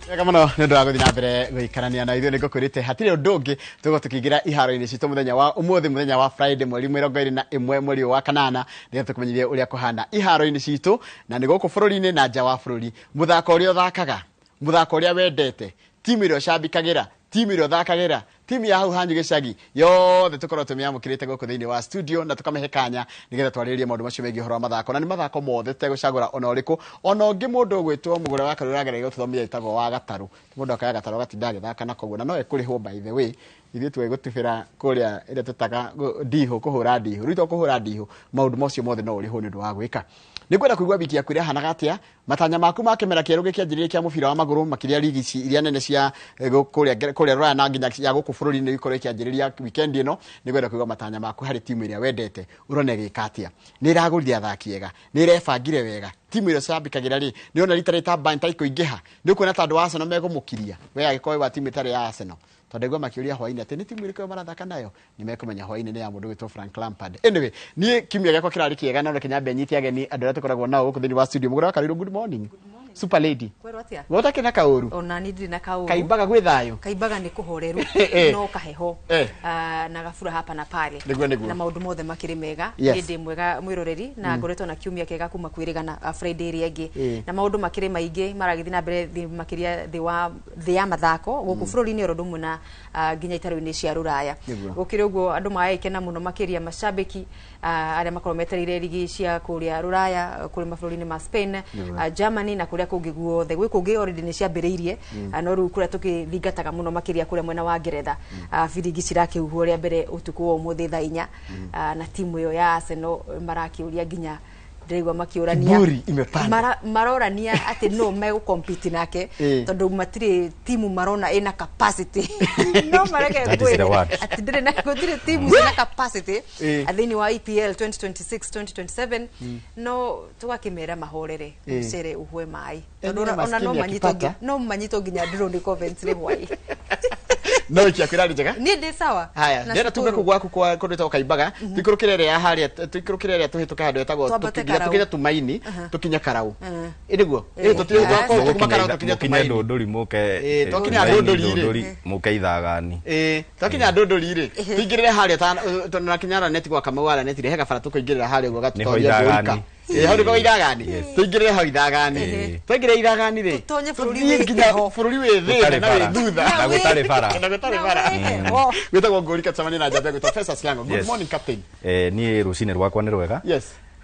Wega mũno nĩ ũndũ wa gũthiĩ na mbere gũikarania na ithuĩ. Nĩ ngũkwĩrĩte hatirĩ ũndũ ũngĩ, tũgũkorwo tũkĩingĩra iharo-inĩ citũ mũthenya wa ũmũthĩ, mũthenya wa Friday, mweri 21 mweri ũyũ wa kanana, nĩgetha tũkũmenyithie ũrĩa kũhana iharo-inĩ citũ, na nĩ gũkũ bũrũri-inĩ na nja wa bũrũri. Mũthako ũrĩa ũthakaga, mũthako ũrĩa wendete, timu ĩrĩa ũcambikagĩra, timu ĩrĩa ũthakagĩra, timu ya hau hanyu gĩcagi, yothe tũkorwo tũmĩamũkĩrĩte gũkũ thĩinĩ wa studio na tũkamĩhe kanya nĩgetha twarĩrĩrie maũndũ macio megiĩ ũhoro wa mathako. Na nĩ mathako mothe, tũtegũcagũra ona ũrĩkũ. Ona ũngĩ mũndũ ũgwĩtwo mũgũre wa karũ ũrageria gũtũthomithia ĩtagwo wa gatarũ. Mũndũ akaya gatarũ agatinda agĩthaka nako ũguo, na no ekũrĩhwo. By the way, ithuĩ tuoĩ gũtubĩra kũrĩa ĩrĩa tũtaga ndihũ, kũhũra ndihũ. Rĩu to kũhũra ndihũ, maũndũ macio mothe no ũrĩhwo nĩ ũndũ wa gwĩka. Nĩ ngwenda kũigua wiki yaku ĩrahanaga atĩa, matanya maku ma kĩmera kĩerũ gĩkĩanjĩrĩria kĩa mũbira wa magũrũ, makĩria ligi ici iria nene cia kũrĩa Rũraya na nginya ya gũkũ bũrũri-inĩ ikorwo ikĩanjĩrĩria weekend ĩno. Nĩ ngwenda kũigua matanya maku harĩ timu ĩrĩa wendete, ũrona ĩgĩka atĩa, nĩ ĩragũrire athaki ega, nĩ ĩrebangire wega? Timu ĩrĩa ũcambĩkagĩra rĩ, nĩ ũrona rita rĩta Bayern ta ikũingĩha? Nĩ ũkuona ta andũ a Arsenal megũmũkiria we angĩkorwo wĩ wa timu ĩtarĩ ya Arsenal? Tondũ ndaigua makĩũria hwainĩ atĩ nĩ timu ĩrĩkũ ĩyo marathaka nayo. Nĩ mekũmenya hwainĩ nĩ ya mũndũ wĩtwo Frank Lampard. Anyway, niĩ kiumia gĩakwa kĩrarĩ kĩega, no reke nyambe nyite ageni andũ arĩa tũkoragwo nao gũkũ thĩinĩ wa studio. Mũgũre wa Karũirũ, good morning, super lady. Kwĩrwo atĩa? We ũtakĩrĩ na kaũru? Ona niĩ ndirĩ na kaũru. Kaimbaga gwĩ thayũ? Kaimbaga nĩ kũhoreru. No kaheho. Ah, na gabura hapa na pale. Nĩguo. Na maũndũ mothe makĩrĩ mega. Niĩ ndĩ mwega, mwĩroreri, na ngoretwo na kiumia kĩega kuma kwĩrĩgana Friday ĩrĩa ĩngĩ. Na maũndũ makĩrĩ maingĩ maragĩthiĩ na mbere thĩ, makĩria thĩ wa thĩ ya mathako gũkũ bũrũri-inĩ oro ũndũ ũmwe na nginya itarũ-inĩ cia rũraya. Gũkĩrĩ ũguo, andũ magagĩkena mũno, makĩria macambĩki arĩa makorwo metereire rigi cia kũrĩa rũraya, kũrĩ mabũrũri-inĩ ma Spain, Germany na kũrĩa kũngĩ guothe. Gwĩ kũngĩ already nĩ ciambĩrĩirie, no rĩu kũrĩa tũkĩthingataga mũno makĩria kũrĩa mwena wa Ngeretha, biringi cirakĩhuhwo rĩa mbere ũtukũ wa ũmũthĩ thaa 4, na timu ĩyo ya Arsenal marakĩũria, nginya ndĩraigua makĩũrania. Kiburi imepanda. Marorania atĩ no megũcompete nake, tondũ matirĩ timu marona ĩna capacity, no mareke. That is the word. Atĩ ndĩrĩ na, gũtirĩ timu ciĩna capacity thĩinĩ wa EPL 2026 2027, no tũgakĩmera mahorere, mũcere ũhwe maĩ, tondũ nĩ ona no maskini manyitwo akipata. No manyitwo nginya draw nĩ Coventry hwaĩ. No wiki yaku ĩrarĩ njega? Niĩ ndĩ sawa. Haya. Na Ndĩrenda tume cukuru. kũu gwaku kwa kũndũ ĩtagwo Kaimbaga, tũikũrũkĩre ĩrĩa ya harĩa, tũikũrũkĩre ĩrĩa tũhĩtũke handũ ĩtagwo Twambate tũkinya Karau. tũkinye Tumaini, tũkinye Karau. Ĩ nĩguo ĩ tũthiĩ kuma Karau tũkinye Mũkinye Tumaini. Ndũndũri mũke. Twakinya Tumaini, Ndũndũri rĩ. Ndũndũri mũke Ithagani. Ĩ twakinya Ndũndũri rĩ, tũingĩrĩre harĩa tondũ na kinya Araneti gwa Kamau Araneti rĩ, he gabara tũkũingĩrĩra harĩa ũguo Nĩho gatũtoria Ithagani. Ngũrika. Ĩ hau nĩho Ithagani, tũingĩrĩre hau Ithagani. Twaingĩra Ithagani rĩ, Tũtonye bũrũri tũthiĩ wĩ nginya heho. bũrũri wĩ thĩna Gũtarĩ na wĩ bara. thutha. Na gũtarĩ bara. Na gũtarĩ Na bara. wĩ heho. Gwĩtagwo Ngũrika, tũcemanie na njamba ĩgwĩtwo Festus Lango. Good morning, captain. Niĩ rũcinĩ rwakwa nĩ rwega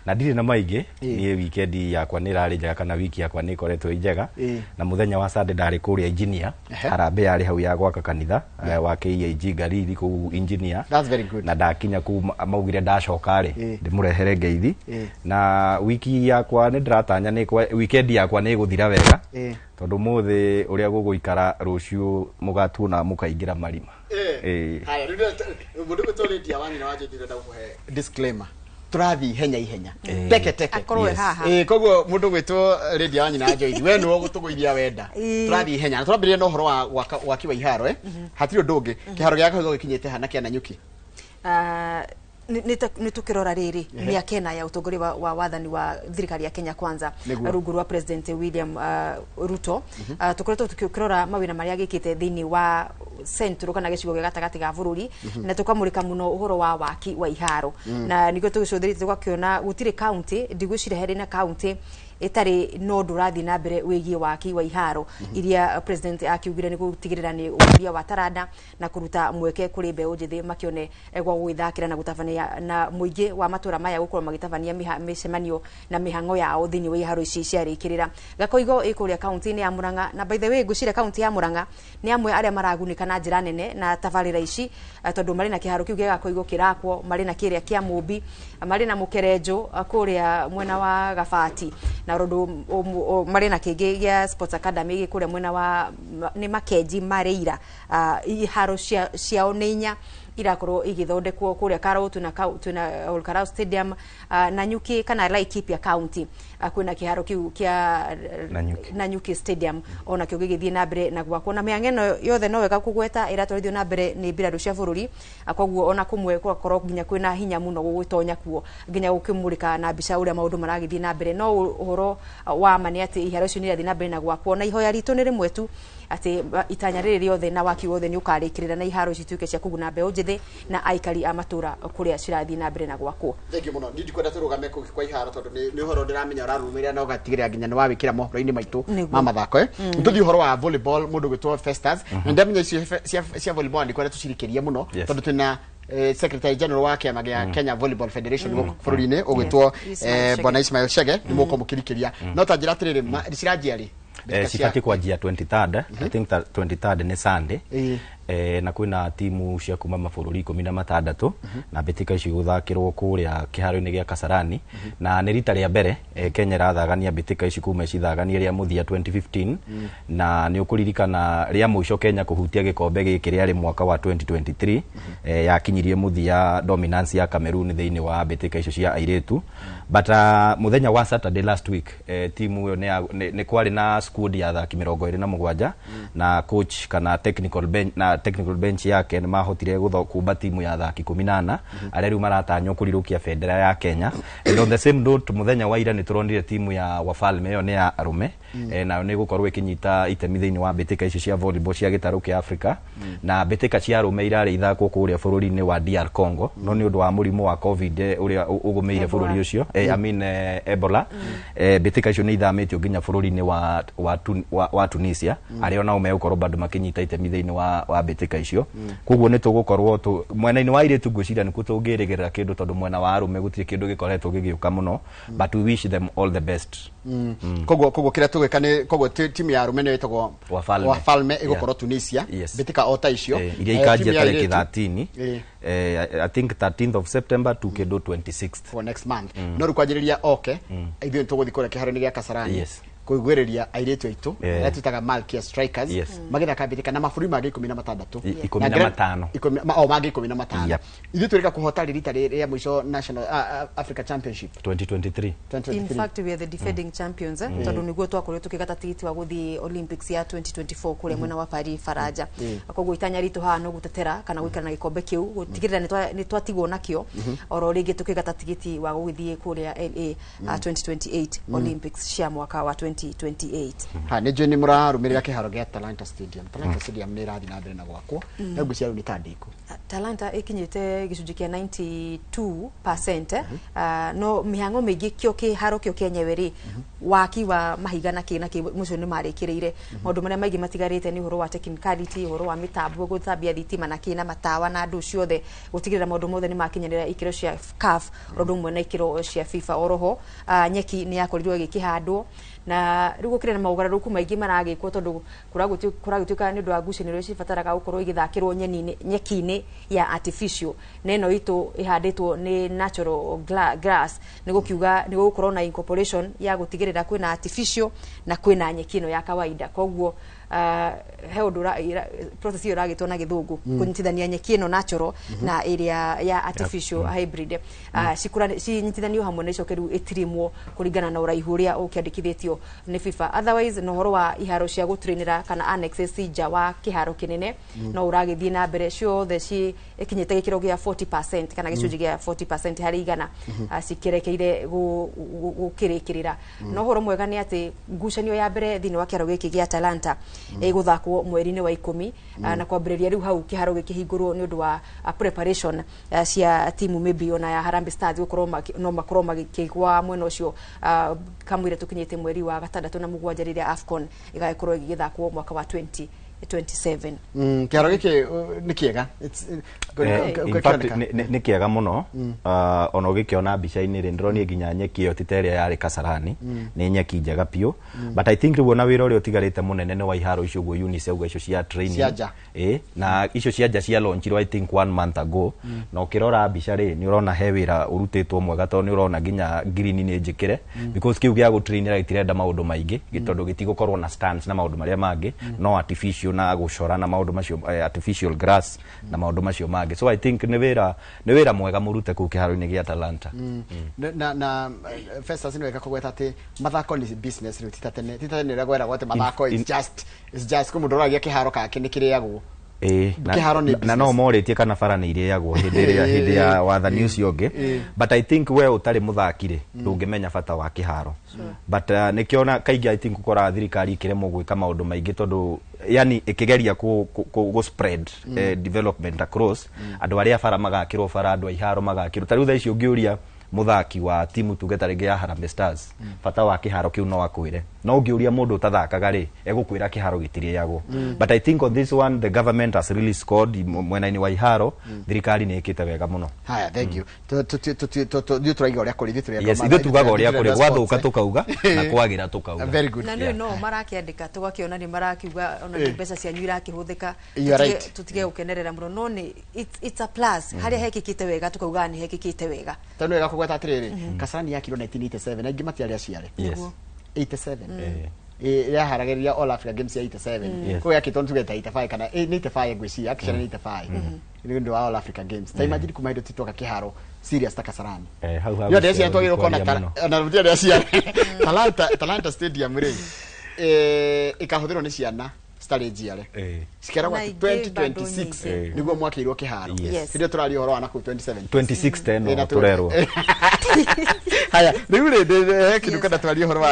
na ndirĩ na maingĩ. Niĩ weekend yakwa nĩ ĩrarĩ njega, kana wiki yakwa nĩ ĩkoretwo ĩ njega. Na mũthenya wa Sunday ndarĩ kũrĩa Engineer. Harambee yarĩ hau ya gwaka kanitha wa KAG Ngariri kũu Engineer. That's very good. Na ndakinya kũu maugire ndacoka rĩ, ndĩmũrehere ngeithi. Na wiki yakwa nĩ ndĩratanya nĩ weekend yakwa nĩ ĩgũthira wega, tondũ mũthĩ ũrĩa gũgũikara, rũciũ mũgatuona mũkaingĩra marima. Haya, rĩu mũndũ gwĩtwo Lydia wa nyina wa Njũĩ, ndĩrenda gũkũhe disclaimer, tũrathiĩ ihenya ihenya, teke teke. Akorwo e haha. Koguo mũndũ gwĩtwo Lydia wa nyina wa Joyce, we nĩwe ũgũtũgũithia wenda. Tũrathiĩ ihenya na tũrambĩrĩria na ũhoro wa waki wa iharo. Hatirĩ ũndũ ũngĩ, kĩharo gĩa Kahiga gĩkinyĩte ha na kĩa Nanyuki? Ah, nĩ tũkĩrora rĩrĩ mĩaka 4 ya ũtongoria wa wathani wa thirikari ya Kenya Kwanza rungu rwa President William Ruto, tũkoretwo tũkĩrora mawĩra marĩa agĩkĩte thĩinĩ wa central kana gĩcigo gĩa gatagatĩ ga bũrũri, na tũkamũrĩka mũno ũhoro wa waki wa iharo, na nĩguo tũgĩcũthĩrĩtie tũgakĩona gũtirĩ county, ndigwĩciria harĩ na county ĩtarĩ no ũndũ ũrathiĩ na mbere wĩgiĩ waki wa iharo iria president akiugire nĩ gũtigĩrĩra nĩ ũkũria wa taranda na kũruta mweke kũrĩ mbeũ njĩthĩ makĩone gwa gũgĩthakĩra na gũtabania, na mũingĩ wa matũra maya gũkorwo magĩtabania mĩcemanio na mĩhang'o yao thĩinĩ wa iharo ici ciarĩkĩrĩra. Gakoigo ĩ kũrĩa kaunti-inĩ ya Murang'a, na by the way ngwĩciria kaunti ya Murang'a nĩ amwe arĩa maragunĩka na njĩra nene na tabarĩra ici, tondũ marĩ na kĩharo kĩu gĩa Gakoigo kĩrakwo, marĩ na kĩrĩa kĩa Mũmbi, marĩ na Mũkerenjũ kũrĩa mwena wa Gabati, na ũndũ marĩ na kĩngĩ gĩa Sports Academy gĩ kũrĩa mwena wa nĩ Makenji Mareira. Iharo ciao nĩ inya irakorwo igĩthondekwo kũrĩa Karau, twĩna Ol Karau Stadium, Nanyuki kana Laikipia County. Kwĩna kĩharo kĩu kĩa Nanyuki Stadium ona kĩo gĩgĩthiĩ na mbere na gwakwo, na mĩhang'o ĩno yothe no wega kũgweta ĩratwarithio na mbere nĩ mbirarũ cia bũrũri. Koguo ona kũmwe gũgakorwo nginya kwĩna hinya mũno gũgĩtonya kuo nginya gũkĩmũrĩka na mbica ũrĩa maũndũ maragĩthiĩ na mbere. No ũhoro wa ma nĩ atĩ iharo icio nĩ irathiĩ na mbere na gwakwo, na ihoya ritũ nĩ rĩmwe tu atĩ itanya rĩrĩ rĩothe na waki wothe nĩ ũkarĩkĩrĩra na iharo ici ituĩke cia kũguna mbeũ njĩthĩ na aikari a matũra kũrĩa cirathiĩ na mbere na gwakwo. Thank you mũno. Niĩ ndikwenda tũrũgame kũu kwa iharo tondũ nĩ ũhoro ndĩramenya ũrarũmĩrĩra na ũgatigĩrĩra nginya nĩ wawĩkĩra mohoro-inĩ maitũ ma mathako. Tũthiĩ ũhoro wa volleyball, mũndũ ũgwĩtwo Festus, na ndamenya icio cia volleyball ndikwenda tũcirikĩrie mũno tondũ twĩna Secretary General wa kĩama gĩa Kenya Volleyball Federation gũkũ bũrũri-inĩ ũgwĩtwo Bwana Ismail Chege, nĩ mũkũ mũkĩrikĩria. No ta njĩra atĩrĩrĩ, ciranjia rĩ? Cibatiĩ kwanjia 23rd, I think 23rd nĩ Sunday. Na kwĩna timu cia kuma mabũrũri 16 na mbĩtĩka icio igũthakĩrwo kũrĩa kĩharo-inĩ gĩa Kasarani, na nĩ rita rĩa mbere Kenya ĩrathagania mbĩtĩka ici kuma icithaganie rĩa mũthia 2015, na nĩ ũkũririkana rĩa mũico Kenya kũhutia gĩkombe gĩkĩ rĩarĩ mwaka wa 2023, yakinyirie mũthia dominance ya Cameroon thĩinĩ wa mbĩtĩka icio cia airĩtu. But mũthenya wa Saturday last week, timu ĩyo nĩ kwarĩ na squad ya athaki 27, na coach kana technical bench, na technical bench yake nĩ mahotire kumba timu ya athaki 18 arĩa rĩu maratanywo kũrirũkia bendera ya Kenya. And on the same note, mũthenya wa ira nĩ tũronire timu ya Wafalme, ĩyo nĩ ya arũme, nayo nĩ ĩgũkorwo ĩkĩnyita itemi thĩinĩ wa mbĩtĩka icio cia volleyball cia gĩtarũ kĩa Africa, na mbĩtĩka cia arũme irarĩ ithakwo kũrĩa bũrũri-inĩ wa DR Congo, no nĩ ũndũ wa mũrimũ wa COVID ũrĩa ũgũmĩire bũrũri ũcio, I mean Ebola, mbĩtĩka icio nĩ ithamĩtio nginya bũrũri-inĩ wa Tunisia, arĩa onao megũkorwo bado makĩnyita itemi thĩinĩ wa mbĩtĩka icio. Koguo nĩ tũgũkorwo mwena-inĩ wa airĩtu ngwĩciria nĩkuo tũngĩrĩgĩrĩra kĩndũ, tondũ mwena wa arũme gũtirĩ kĩndũ gĩkoretwo gĩgĩũka mũno, but we wish them all the best. Koguo kĩrĩa tũgwĩka nĩ koguo timu ya arũme nĩyo ĩtagwo Wafalme ĩgũkorwo Tunisia, mbĩtĩka o ta icio iria ikanjia tarĩki 13, I think 13th of September to kĩndũ 26th for next month. No rĩu kwanjĩrĩria oke ithuĩ nĩ tũgũthiĩ kũrĩa kĩharo-inĩ gĩa Kasarani kũiguĩrĩria airĩtu aitũ arĩa twĩtaga Malkia Strikers magĩthaka mbĩtĩka na mabũrũri mangĩ 16, 15, mangĩ 15. Ithuĩ twĩrĩga kũhota rita rĩa mũico National Africa Championship 2023. In fact we are the defending champions, tondũ nĩguo twakorirwo tũkĩgata tigiti wa gũthiĩ Olympics ya 2024 kũrĩa mwena wa Paris Faraja. Koguo itanya ritũ haha no gũtetera kana gũikara na gĩkombe kĩu, gũtigĩrĩra nĩ twatigwo nakĩo oro rĩngĩ tũkĩgata tigiti wa gũgĩthiĩ kũrĩa LA 2028 Olympics cia mwaka wa 2028. Ha nĩ njũĩ nĩ mũrarũmĩrĩra kĩharo gĩa Talanta Stadium. Talanta Stadium nĩ ĩrathiĩ na mbere na gwakwo, na ngwĩciria rĩu nĩ ta ndĩku. Talanta ĩkinyĩte gĩcunjĩ kĩa 92%, no mĩhang'o mĩingĩ kĩo kĩharo kĩo kĩenyewe rĩ, waki wa mahiga na kĩ na kĩ mũcio nĩ marĩkĩrĩire. Maũndũ marĩa maingĩ matigarĩte nĩ ũhoro wa technicality, ũhoro wa mĩtambo, gũthambia thitima na kĩ na matawa na andũ ciothe, gũtigĩrĩra maũndũ mothe nĩ makinyanĩra ikĩro cia CAF ũndũ ũmwe na ikĩro cia FIFA. Oroho nyeki nĩ yakorirwo ĩgĩkĩhandwo, na rĩu gũkĩrĩ na maũgarũrũku maingĩ maragĩkwo tondũ kũragĩtuĩka nĩ ũndũ wa ngucanio iria cibataraga gũkorwo igĩthakĩrwo nyeki-inĩ ya artificial, na ĩno itũ ĩhandĩtwo nĩ natural grass, nĩ gũkiuga nĩ gũgũkorwo na incorporation ya gũtigĩrĩra kwĩna artificial na kwĩna nyeki ĩno ya kawaida. Koguo he ũndũ process ĩyo ĩragĩtwo na gĩthũngũ kũnyitithania nyeki ĩno natural na ĩrĩa ya artificial hybrid, cinyitithanio hamwe na icoke rĩu ĩtirimwo kũringana na ũraihu ũrĩa ũkĩandĩkithĩtio nĩ FIFA. Otherwise no ũhoro wa iharo cia gũtrainĩra kana annexes nja wa kĩharo kĩnene no ũragĩthiĩ na mbere, ciothe ikinyĩte gĩkĩro gĩa 40% kana gĩcunjĩ gĩa 40% harĩ igana, cikĩrekeire gũkĩrĩkĩrĩra. No ũhoro mwega nĩ atĩ ngucanio ya mbere thĩinĩ wa kĩharo gĩkĩ gĩa Talanta ĩgũthakwo mweri-inĩ wa 10, na kwambĩrĩria rĩu hau kĩharo gĩkĩhingũrwo nĩ ũndũ wa preparation cia timu maybe ona ya Harambee Stars gũkorwo no makorwo magĩkĩgwa mwena ũcio kamũira tũkinyĩte mweri wa 6 na 7 rĩrĩa AFCON ĩgagĩkorwo ĩgĩthakwo mwaka wa 2027. Kĩharo gĩkĩ nĩ kĩega, in fact nĩ kĩega mũno. Ona ũgĩkĩona mbica-inĩ rĩ, ndĩronire nginya nyeki ĩyo ti ta ĩrĩa yarĩ Kasarani, nĩ nyeki njega biũ. But I think rĩu ona wĩra ũrĩa ũtigarĩte mũnene nĩ wa iharo icio ũguo Eunice auga, icio cia training na icio cia nja cia launchirwo I think 1 month ago, na ũkĩrora mbica rĩ nĩ ũrona he wĩra ũrutĩtwo mwega, tondũ nĩ ũrona nginya green nĩ njĩkĩre, because kĩu gĩa gũtrainĩra gĩtirenda maũndũ maingĩ, tondũ gĩtigũkorwo na stands na maũndũ marĩa mangĩ, no artificial icio na gũcora na maũndũ macio, artificial grass na maũndũ macio mangĩ. So I think nĩ wĩra mwega mũrute kũu kĩharo-inĩ gĩa Talanta. Na Festus, nĩ wega kũgweta atĩ mathako nĩ business rĩu, ti ta tene ũrĩa gweragwo atĩ mathako it's just kũ mũndũ ũragia kĩharo kake nĩ kĩrĩagwo. Na no morĩtie kana bara nĩ irĩagwo hĩndĩ ya wathani ũcio ũngĩ, but I think we ũtarĩ mũthaki rĩ, ndũngĩmenya bata wa kĩharo. But nĩkĩo kaingĩ I think ũkoraga thirikari ĩkĩremwo gwĩka maũndũ maingĩ tondũ yani ĩkĩgeria kũ spread development across andũ arĩa bara magakĩrwo bara, andũ a iharo magakĩrwo. Ta rĩu thaa ici ũngĩũria mũthaki wa timu tuge ta rĩngĩ ya Harambee Stars bata wa kĩharo kĩu no akwĩre, no ũngĩũria mũndũ ũtathakaga rĩ, egũkwĩra kĩharo gĩtirĩagwo. But I think on this one the government has really scored mwena-inĩ wa iharo, thirikari nĩ ĩkĩte wega mũno. Haya, thank you. Ithuĩ tũraiga ũrĩa kũrĩ, ithuĩ tugaga ũrĩa kũrĩ, gwathũka tũkauga na kwagĩra tũkauga. Very good. Na nĩ no marakĩandĩka tũgakĩona nĩ marakiuga ona nĩ mbeca cianyu irakĩhũthĩka, tũtige gũkenerera mũno, no nĩ it's a plus harĩa hekĩkĩte wega tũkauga nĩ hekĩkĩte wega. Tondũ wega kũgweta atĩrĩrĩ, Kasarani yakirwo 1987, aingĩ matiarĩ aciare. 87 yaharagĩrĩria All Africa Games ya 87, koguo yakĩtwo nĩ tuge ta 85 kana nĩ 85 ngwĩciria, actually nĩ 85 nĩ ũndũ wa All Africa Games. Ta imagine kuma hĩndĩ titwoka kĩharo serious ta Kasarani. Hau nĩ aciare twagĩrĩirwo kuona ona gũtirĩ aciare. Talanta Stadium rĩ, ĩkahũthĩrwo nĩ ciana citarĩ njiare, cikeragwo atĩ 2026 nĩguo mwakĩirwo kĩharo. Hĩndĩ ĩyo tũraria ũhoro wa nakũu 26 10 tũrerwo. Haya, rĩu rĩ kĩndũ kenda twarie ũhoro wa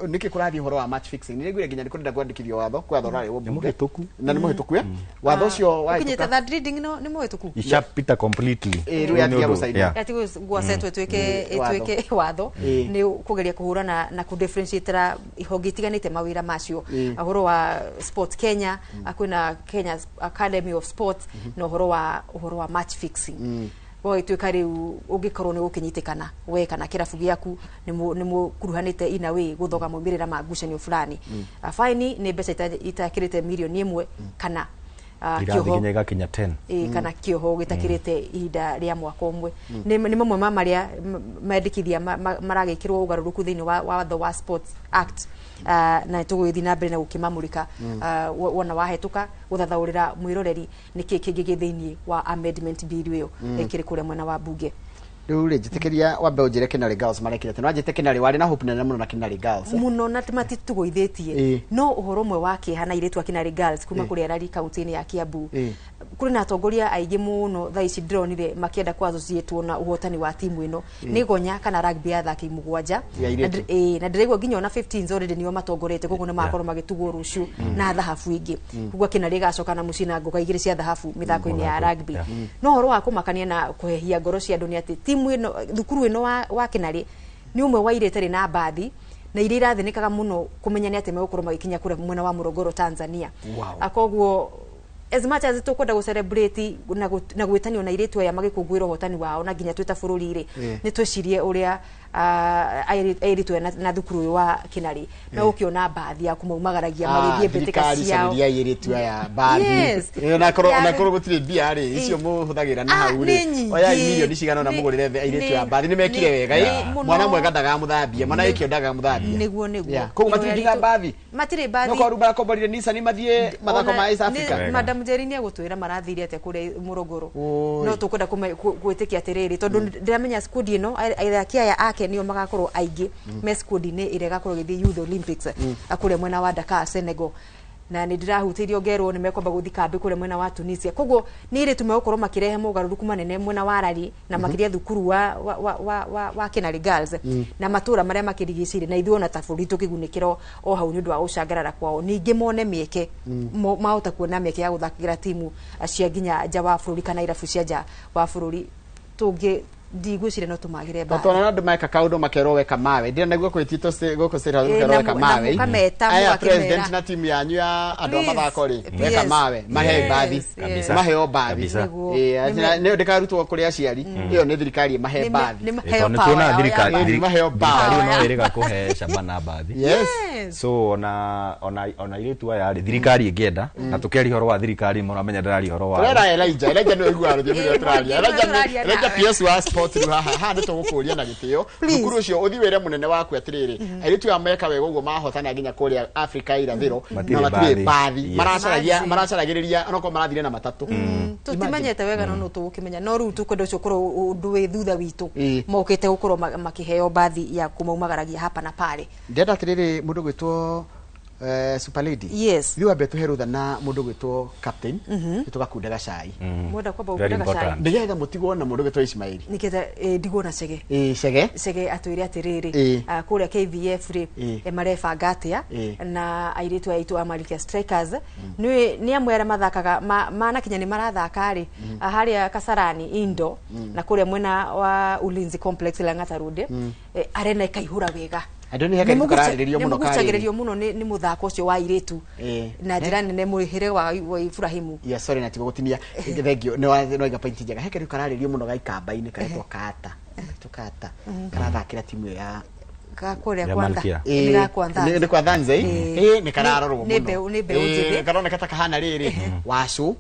nĩkĩ kũrathiĩ ũhoro wa match fixing. Nĩ ngwĩra nginya nĩ kũrenda kwandĩkithio watho, kwĩ watho ũrarĩ mbunge na nĩ mũhĩtũku, watho ũcio wahĩtũka third reading no nĩ mũhĩtũku, ishapita completely. Rĩu yatiga gũcainwo, yatiga gũcetwo ĩtuĩke watho. Nĩ kũgeria kũhũrana na kũ differentiate ihonge itiganĩte mawĩra macio, ũhoro wa Sport Kenya, kwĩna Kenya Academy of Sports, na ũhoro wa match fixing. Gwagĩtuĩka rĩu ũngĩkorwo nĩ gũkĩnyitĩkana we kana kĩrabu gĩaku nĩ mũkuruhanĩte in a way gũthoga maumĩrĩra ma ngucanio fulani, faini nĩ mbeca itakĩrĩte mirioni 1 kana kĩoho igakinya 10, kana kĩoho gĩtakĩrĩte ihinda rĩa mwaka ũmwe. Nĩ mamwe ma marĩa mendekithia maragĩkĩrwo ũgarũrũku thĩinĩ wa watho wa Sports Act, na tũgũgĩthiĩ na mbere na gũkĩmamũrĩka wona wahetũka gũthathaũrĩra mwĩroreri nĩkĩ kĩngĩ gĩ thĩinĩ wa amendment bill ĩyo ĩkĩrĩ kũrĩa mwena wa bunge. Rĩu rĩ, njĩtĩkĩria wambe ũnjĩre Kinarĩ Girls marekire atĩa. No njĩte Kinarĩ warĩ na hope nene mũno na Kinarĩ Girls mũno na matitũgũithĩtie, no ũhoro ũmwe wa kĩeha na airĩtu a Kinarĩ Girls kuma kũrĩa Rari kaunti-inĩ ya Kiambu, kũrĩ na atongoria aingĩ mũno thaa ici ndĩronire makĩenda kũ associate na ũhotani wa timu ĩno nĩ gonya kana rugby ya athaki 7, na ndĩraigua nginya ona 15 already nĩo matongoretie, koguo nĩ magakorwo magĩtugwo rũciũ na thahabu ingĩ. Koguo Kinarĩ ĩgacoka na mũciĩ na ngoga 2 cia thahabu mĩthako-inĩ ya rugby. No ũhoro wa kũmakania na kũhehia ngoro cia andũ nĩ atĩ timu ĩno, thukuru ĩno wa Kinarĩ nĩ ũmwe wa iria itarĩ na mbathi na iria irathĩnĩkaga mũno kũmenya nĩ atĩ megũkorwo magĩkinya kũrĩa mwena wa Morogoro Tanzania. Koguo as much as tũkwenda gũ celebrate na gwĩtanio na airĩtu aya magĩkũngũĩra ũhotani wao na nginya twĩ ta bũrũri rĩ, nĩ twĩcirie ũrĩa airĩtu aya na thukuru ũyũ wa Kinarĩ megũkĩona mbathi ya kũmaumagaragia magĩthiĩ mbĩtĩka ciao. Airĩtu aya mbathi onakorwo gũtirĩ mbia rĩ, icio mũhũthagĩra na hau rĩ, oyai mirioni cigana ũna mũgũrĩre airĩtu aya mbathi. Nĩ mekire wega, mwana mwega ndagamũthambia, mwana wĩkĩo ndagamũthambia. Nĩguo koguo matirĩ nginya mbathi, matirĩ mbathi, no korwo marakomborire Nissan mathiĩ mathako ma East Africa. Madam Njeri nĩ egũtwĩra marathire atĩa kũrĩa Morogoro, no tũkwenda gwĩtĩkia atĩrĩrĩ tondũ ndĩramenya squad ĩno athaki aya ake nĩo magakorwo aingĩ me squad-inĩ ĩrĩa ĩgakorwo ĩgĩthiĩ Youth Olympics kũrĩa mwena wa Dakar Senegal, na nĩ ndĩrahutĩirio ngerwo nĩ mekwamba gũthiĩ kambĩ kũrĩa mwena wa Tunisia. Koguo nĩ airĩtu megũkorwo makĩrehe mogarũrũku manene mwena wa Rari na makĩria thukuru wa Kinarĩ Girls na matũra marĩa makĩrigicĩirie, na ithuĩ ona ta bũrũri tũkĩgunĩkĩra o hau nĩ ũndũ wa gũcangarara kwao. Ningĩ mone mĩeke, mahota kuona mĩeke ya gũthakĩra timu cia nginya nja wa bũrũri kana irabu cia nja wa bũrũri. Tũngĩ ndigwĩciria no tũmagĩre mbathi tondũ andũ meka kaũndũ makerwo weka mawe, ndĩrona nĩguo kwĩtitwo gũkũ State House makerwo weka mawe. Aya president na timu yanyu ya andũ a mathako rĩ, weka mawe, mahe mbathi, maheo mbathi. Nĩ ndĩkarutwo kũrĩ aciari, ĩyo nĩ thirikari mahe mbathi. Tondũ tuona thirikari maheo mbathi no ĩrĩga kũhe Shabana mbathi. So ona airĩtu aya rĩ, thirikari ĩngĩenda, na tũkĩaria ũhoro wa thirikari mũramenya ndĩraria ũhoro wa Tũrera Elijah, Elijah nĩwe ũiguaga rũthiomi rũrĩa tũraria. Elijah PS wa sports. hot rĩu haha haha nĩ tũgũkũria na gĩtĩo thukuru ũcio ũthiĩ wĩre mũnene waku atĩrĩrĩ airĩtu aya meka wega ũguo mahotana nginya kũrĩa Afrika irathĩro na matirĩ mbathi maracaragĩrĩria onokorwo marathire na matatũ. Tũtimenyete wega no tũgũkĩmenya no rĩu tũkwenda ũcio ũkorwo ũndũ wĩ thutha witũ mokĩte gũkorwo makĩheo mbathi ya kũmaumagaragia hapa na pale. Ndĩrenda atĩrĩrĩ mũndũ gwĩtwo Super Lady. Yes. Riu ambe tuhe rutha na mundu gwitwo captain tugakunde gacai. Mwenda kwamba ukunda gacai. Ndigetha mutigwo na mundu gwitwo Ismail. Niketha ndigwo na Chege. Chege. Chege atwire atiriri kuria KVF ri marebanga atia na airitu aitu a Malkia Strikers ni amwe aria mathakaga manakinya ni marathaka ri haria Kasarani Indo na kuria mwena wa Ulinzi Complex Lang'ata Road arena ikaihura wega. Nĩmũgucagĩrĩrio mũno nĩ mũthako ũcio wa airĩtu na njĩra nene mũrĩhĩre wa Ibrahimu. Yes, sorry na tigo gũtinia. Thank you. Nĩ waiga point njega. He kĩndũ kararĩrio mũno gaikamba-inĩ karetwo Kata. Kata. Karathakĩra timu ya kũrĩa Kwanza. Nĩ kwa Thanze. Nĩ kararorwo mũno. Nĩ mbeũ njĩthĩ. Karoneka ta kahana rĩrĩ wacũ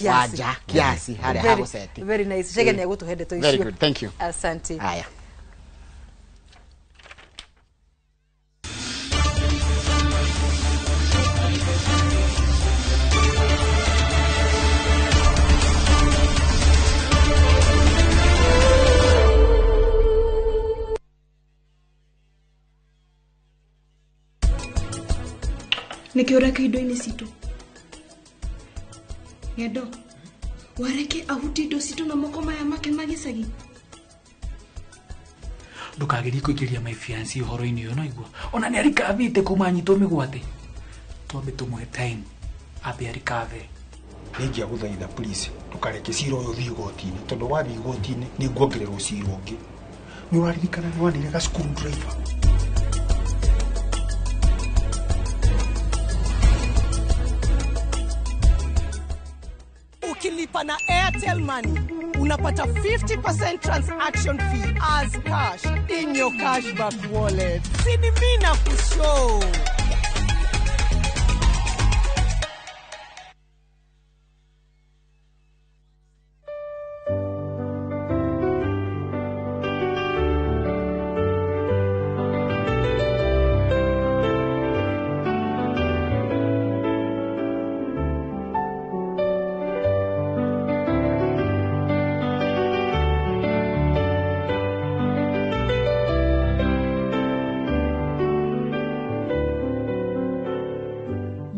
wanja kiasi harĩa hagũceti. Very nice. Chege nĩ egũtũhe ndeto icio. Very good. Thank you. Asante. Haya. Nĩkĩ ũreka indo-inĩ citũ? Ng'endo, wareke ahutie indo citũ na moko maya make ma gĩcagi? Ndũkagerie kũingĩria my fiancé ũhoro-inĩ ũyũ no igua. Ona nĩ arikavĩte kuma anyitwo mĩgwate. Twambe tũmũhe time ambe arikave. Nĩingĩagũthaitha please ndũkareke cira ũyũ ũthiĩ igoti-inĩ tondũ wathiĩ igoti-inĩ nĩ nguongererwo cira ũngĩ. Nĩ ũraririkana nĩ wanire ga screwdriver. Ukilipa na Airtel Money, unapata 50% transaction fee as cash in your cashback wallet. Sini mina kushow.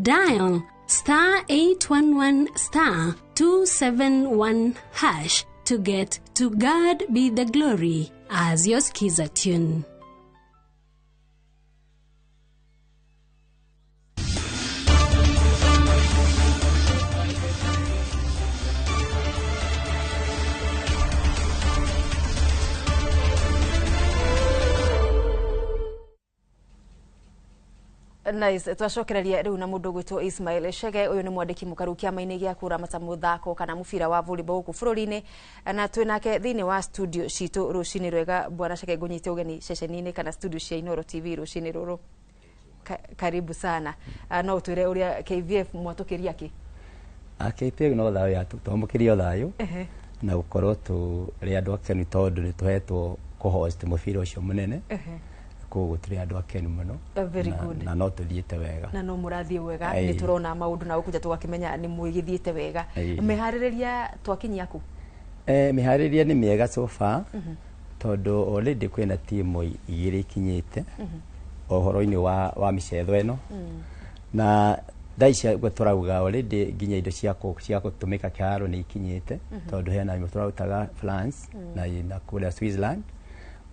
Dial star 811 star 271 hash to get To God Be the Glory as your Skiza tune. Nice. Twacokereria riu na mundu gwitwo Ismail Chege uyu ni mwandiki mukaru kiama-ini gia kuramata muthako kana mubira wa volleyball guku bururi-ini na twi nake thiini wa studio citu rucini rwega. Bwana Chege, ngunyite ugeni ceceni-ini kana studio cia Inooro TV rucini ruru. Karibu sana. No utwire uria KVF mwatukiria ki? KVF no thayo ya twamukirio thayo na gukorwo turi andu akenu tondu ni tuhetwo ku-host mubira ucio munene. Koguo turi andu akenu muno. Very good. Na no tuthiite wega. Na no murathie wega. Ni turona maundu na gukuja tugakimenya ni mwigithiite wega. Mihaririria twakinyia ku? Mihaririria ni miega so far. Tondu already kwina timu igiri ikinyite uhoro-ini wa micetho ino. Na thaa ici ũguo tũrauga already nginya indo cia gũtũmĩka kĩharo nĩ ikinyĩte tondu hena imwe tũrarutaga France na kũrĩa Switzerland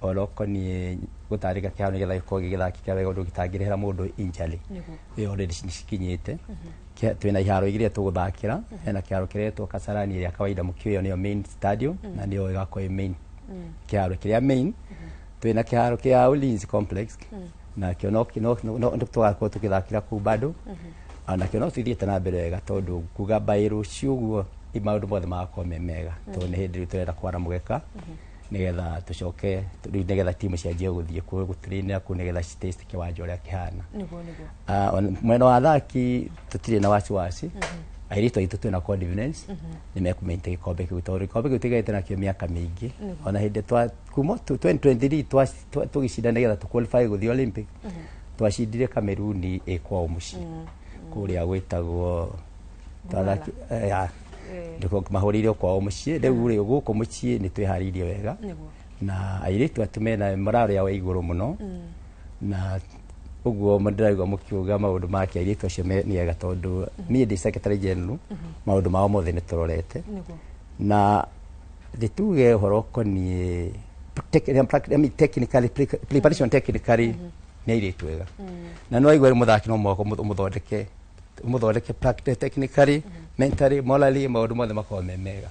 orokoniĩ gũtarĩka kĩharo nĩgetha gĩkorwo gĩgĩthakĩka wega ũndũ gĩtangĩrehera mũndũ injury. Ĩyo already nĩcikinyĩte. Twĩna iharo igĩrĩ tũgũthakĩra. Hena kĩharo kĩretwo Kasarani ĩrĩa kawaida mũkĩũĩ nĩyo main stadium na nĩyo ĩgakorwo ĩ main kĩharo kĩrĩa main. Twĩna kĩharo kĩa Ulinzi Complex nakĩo no tũgakorwo tũgĩthakĩra kũu bado. Nakĩo no tũthiĩte na mbere wega tondũ kuga by rũciũ ũguo maũndũ mothe magakorwo me mega tondũ nĩ hĩndĩ rĩu tũrenda kwara mũgeka nigetha tucoke riu nigetha timu cianjie guthie guturainira kuu nigetha citaste kiwanja uria kihana. Niguo niguo. Mwena wa athaki tutire na wasiwasi. Airĩtu aitũ twĩna confidence nĩ mekũmainta gĩkombe kĩu, tondũ gĩkombe kĩu tũigaĩte nakĩo mĩaka mĩingĩ. Ona hĩndĩ twa kuma 2023 tũgĩcinda nĩgetha tũ qualify gũthiĩ Olympic, twacindire Cameroon ĩ kwao mũciĩ kũrĩa gwĩtagwo mahũrĩire kwao mũciĩ. Rĩu rĩ, gũkũ mũciĩ nĩ twĩharĩirie wega na airĩtu atu mena morale ya igũrũ mũno, na ũguo ndĩraigua mũkiuga maũndũ make airĩtu acio nĩ ega, tondũ niĩ ndĩ secretary general, maũndũ mao mothe nĩ tũrorete. Na ndĩtuge ũhoro ũkoniĩ technically preparation, technically nĩ airĩtu ega, na no aigua mũthaki no mũhaka ũmũthondeke technically, mentally, morally, maũndũ mothe makorwo me mega.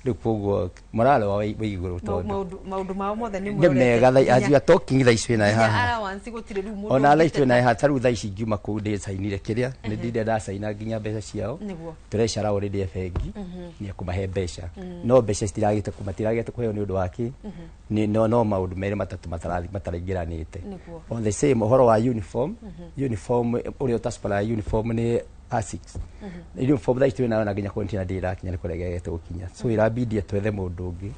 Rĩu koguo morale wao wĩ igũrũ tondũ maũndũ mao mothe nĩ mega. As you are talking, thaa ici wĩnaye haha, ona thaa ici twĩnaye haha, tarĩu thaa ici ngiuma kũu ndĩcainire kĩrĩa nĩ ndinde ndacaina nginya mbeca ciao. Tũrecara already bengi nĩ ekũmahe mbeca, no mbeca citiragĩte matiragĩte kũheo nĩ ũndũ wa kĩ nĩ no maũndũ merĩ matatũ mataraingĩranĩte. On the same, ũhoro wa uniform, uniform ũrĩa ũtasupply uniform nĩ Asics. Uniform thaa ici twĩnayo na nginya container ndĩrakinya, nĩ kũregete gũkinya, so ĩrabidi twethe mũndũ ũngĩ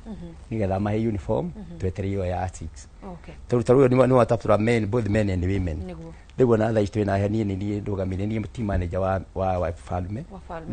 nĩgetha amahe uniform, twetereire ĩyo ya Asics. Tondũ tarĩu nĩ watapũra men, both men and women. Rĩu ona thaa ici twĩna niĩ nĩ niĩ ndũgamĩrĩire, niĩ team manager wa Falme,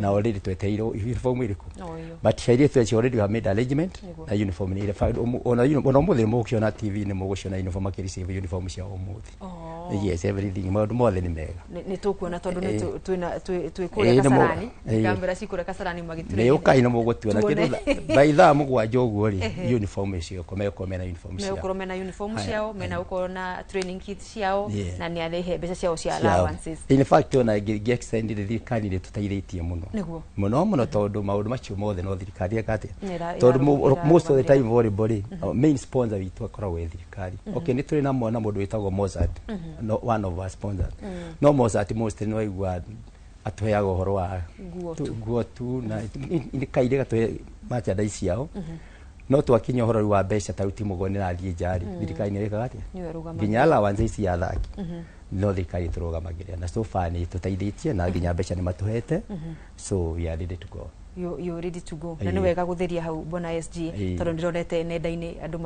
na already twetereire uniform ĩrĩkũ, but airĩtu acio already have made arrangement na uniform nĩ ĩrĩ. Ona ũmũthĩ nĩ mũgũkĩona TV, nĩ mũgũciona uniform makĩreceive uniform ciao ũmũthĩ. Yes, everything, maũndũ mothe nĩ mega. Nĩ tũkuona tondũ nĩ twĩna twĩ kũrĩa Kasarani, kamera ci kũrĩa Kasarani magĩtũrĩa. Nĩ ũkai na mũgũtuona kĩndũ by thaa 7 ũguo rĩ, uniform icio megũkorwo mena uniform ciao, megũkorwo mena uniform ciao, mena gũkorwo na training kit ciao, na nĩ arĩhe mbeca ciao cia allowances. In fact, ona ngĩ extend, thirikari nĩ tũteithĩtie mũno mũno mũno, tondũ maũndũ macio mothe no thirikari ĩka atĩa, tondũ most of the time volleyball rĩ, main sponsor witũ akoragwo ĩ thirikari. Okay, nĩ tũrĩ na mwana mũndũ wĩtagwo Mozart, no, one of our sponsors, no Mozart mostly no aigua atũheaga ũhoro wa nguo tu na kairĩ gatũhe merchandise ciao, no twakinya ũhoro rĩu wa mbeca, ta rĩu timu ũguo nĩ ĩrathiĩ nja rĩ, thirikari nĩ ĩrĩkaga atĩa? Nginya allowance ici ya athaki no thirikari ĩtũrũgamagĩrĩra, na so far nĩ ĩtũteithĩtie na nginya mbeca nĩ matũhete, so we are ready to go. You ready to go, na nĩ wega gũtheria hau, bwana SG, tondũ ndĩronete nenda-inĩ andũ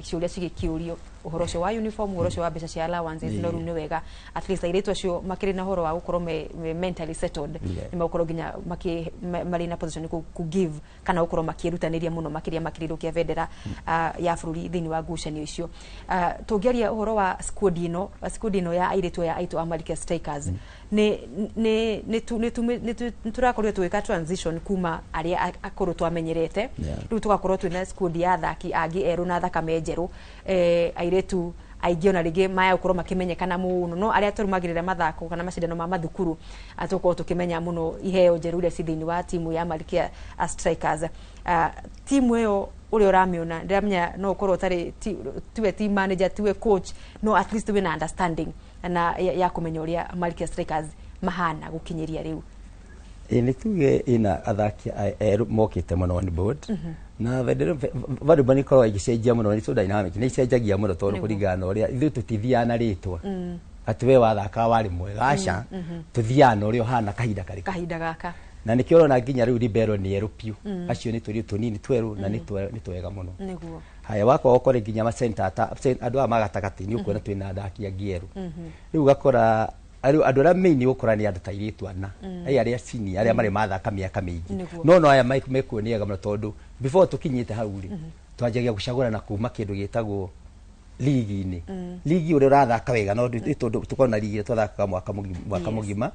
ciũria cigĩkĩũrio ũhoro ũcio wa uniform, ũhoro ũcio wa mbeca cia allowances, no rĩu nĩ wega at least airĩtu acio makĩrĩ na ũhoro wa gũkorwo me mentally settled, nĩ megũkorwo nginya marĩ na position ku give kana gũkorwo makĩrutanĩria mũno makĩria makĩrĩrũkia bendera ya bũrũri thĩinĩ wa ngucanio icio. Tũngĩaria ũhoro wa squad ĩno, squad ĩno ya airĩtu aya aitũ a Malkia Strikers, nĩ tũrakorirwo tũgĩka transition kuma arĩa akũrũ twamenyerete, rĩu tũgakorwo twĩna squad ya athaki angĩ erũ na thakame njerũ, airĩtu aingĩ ona rĩngĩ maya gũkorwo makĩmenyekana mũno, no arĩa tũrũmagĩrĩra mathako kana macindano ma mathukuru tũkorwo tũkĩmenya mũno iheo njerũ iria ci thĩinĩ wa timu ya Malkia Strikers. Timu ĩyo ũrĩa ũramĩona, ndĩramenya no ũkorwo ũtarĩ tiwe team manager, tiwe coach, no at least wĩna understanding na ya kũmenya ũrĩa Malkia Strikers mahana gũkinyĩria rĩu. Ĩ nĩ tuge ĩna athaki erũ mokĩte mũno on board, na volleyball nĩ ĩkoragwo ĩgĩcenjia mũno, nĩ so dynamic, nĩ icenjagia mũno tondũ kũringana na ũrĩa ithuĩ tũtithiaga na rĩtwa atĩ we wathakaga warĩ mwega, aca, tũthiaga na ũrĩa ũhana kahinda karĩkũ, kahinda gaka. Na nĩkĩo ũrona nginya rĩu libero nĩ erũ piũ, acio nĩ tũirĩtu tũnini twerũ na nĩ twega mũno. Haya, wakwa ũkore nginya macenta andũ aya ma gatagatĩ nĩ ũkuona twĩna athaki angĩ erũ. Rĩu ũgakora andũ arĩa main ũgũkora nĩ andũ ta airĩtu ana aya arĩa senior, arĩa marĩ mathaka mĩaka mĩingĩ, no aya mekuo nĩ ega mũno, tondũ before tũkinyĩte hau rĩ, twanjagia gũcagũrana kuma kĩndũ gĩtagwo ligi-inĩ, ligi ũrĩa ũrathaka wega, no tondũ tũkorwo na ligi twathakaga mwaka mũgima,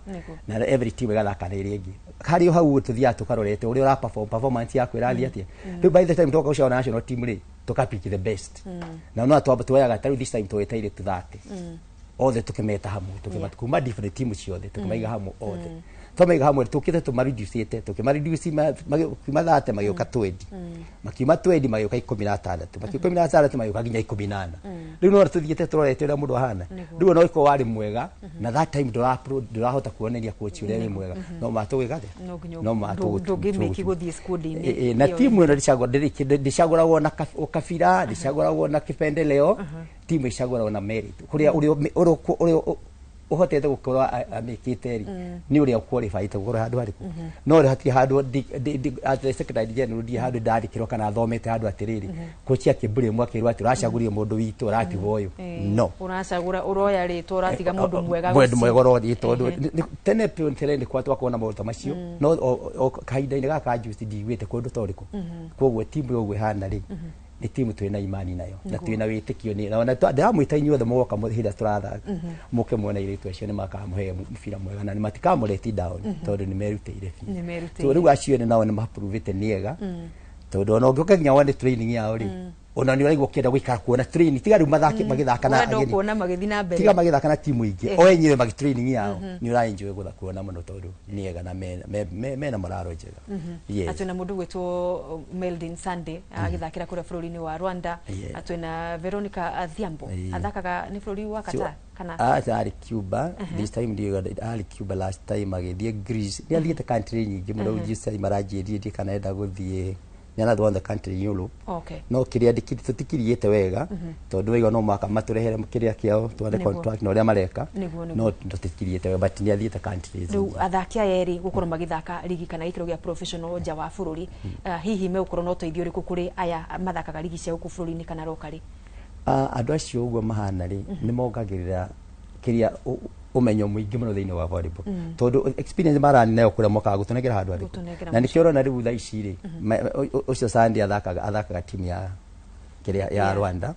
na every team ĩgathaka na ĩrĩa ĩngĩ. Harĩ o hau tũthiaga tũkarorete ũrĩa ũra perform, performance yaku ĩrathiĩ atĩa. Rĩu by the time twoka gũcagũra national team rĩ, tũka pick the best, na no twamba tuoyaga, tarĩu this time twoete airĩtu 30 othe, tũkĩmeta hamwe, tũkĩma kuma different team ciothe, tũkĩmaiga hamwe othe. Twamaiga hamwe, tũkĩte tũmareducĩte, tũkĩmareduce makiuma 30 magĩũka 20, makiuma 20 magĩũka 16, makiuma 16 magĩũka nginya 14. Rĩu no tũthiĩte tũrorete ũrĩa mũndũ ahana. Rĩu ona ũkorwo warĩ mwega na that time ndũrahota kuoneria coach ũrĩa wĩ mwega, no matũgĩka atĩa, no ndũngĩmĩki gũthiĩ squad-inĩ. Na timu ĩno ndĩcagũragwo na ũkabira, ndĩcagũragwo na kĩpendeleo, timu ĩcagũragwo na merit, kũrĩa ũrĩa Ũhotete gũkorwo amĩkĩte rĩ, nĩ ũrĩa qualified gũkorwo handũ harĩkũ. No rĩ, hatirĩ handũ as the secretary general ndirĩ handũ ndandĩkĩrwo kana thomete handũ atĩrĩrĩ, coach akĩblame akĩrwo atĩ ũracagũrire mũndũ witũ, ũratigwo ũyũ. No. Ũracagũra, ũroya rĩtwa, ũratiga mũndũ mwega. Mũndũ mwega ũrothiĩ, tondũ tene biũ, tene nĩ kwa twakorwo na maũndũ ta macio, no o kahinda-inĩ gaka juice ndiguĩte kũndũ ta ũrĩkũ. Koguo timu ũguo ĩhana rĩ, nĩ timu twĩna imani nayo na twĩna wĩtĩkio nĩ na ona ndĩramwĩta inyuothe mũgoka hĩndĩ ĩrĩa tũrathaka, mũke muone airĩtu acio nĩ makamũhe mũbira mwega na nĩ matikamũleti down, tondũ nĩ merutĩire biũ. Nĩ merutĩire. So rĩu acio ene nao nĩ maprovĩte nĩ ega, tondũ ona ũngĩũka nginya wone training yao rĩ, ona nĩ ũraigua ũkĩenda gũikara kuona training, tiga rĩu mathake magĩthaka na Ũrenda ageni. kuona magĩthiĩ na mbere. Tiga magĩthaka na timu ingĩ, o enyewe magi training yao nĩ ũra enjoy gũtha kuona mũno, tondũ nĩ ega na mena moraro njega. Yes. Atwĩna mũndũ gwĩtwo Meldin Sunday agĩthakĩra kũrĩa bũrũri-inĩ wa Rwanda. Atwĩna Veronica Adhiambo, athakaga nĩ bũrũri wa Qatar kana? Arĩ Cuba this time, ndiũĩ arĩ Cuba last time, agĩthiĩ Greece, nĩ athiĩte country nyingĩ mũno. This time aranjĩrire ndiĩ kana enda gũthiĩ, nĩ another one the country in Europe. No kĩrĩa tũtikiriĩte wega, tondũ waigua no mũhaka matũrehere kĩrĩa kĩao twande contract na ũrĩa mareka. Nĩguo. No tũtikiriĩte wega, but nĩ athiĩte countries. Rĩu athaki aya erĩ gũkorwo magĩthaka rigi kana gĩkĩro gĩa professional nja wa bũrũri, hihi megũkorwo na ũteithio ũrĩkũ kũrĩ aya mathakaga rigi cia gũkũ bũrũri-inĩ kana locally? Ah, andũ acio ũguo mahana rĩ, nĩ mongagĩrĩra kĩrĩa ũmenyo mũingĩ mũno thĩinĩ wa volleyball, tondũ experience marani nayo kũrĩa mokaga gũtũnengera handũ harĩkũ. Gũtũnengera. Na nĩkĩo ũrona rĩu thaa ici rĩ, ũcio Sandy athakaga timu ya kĩrĩa ya Rwanda.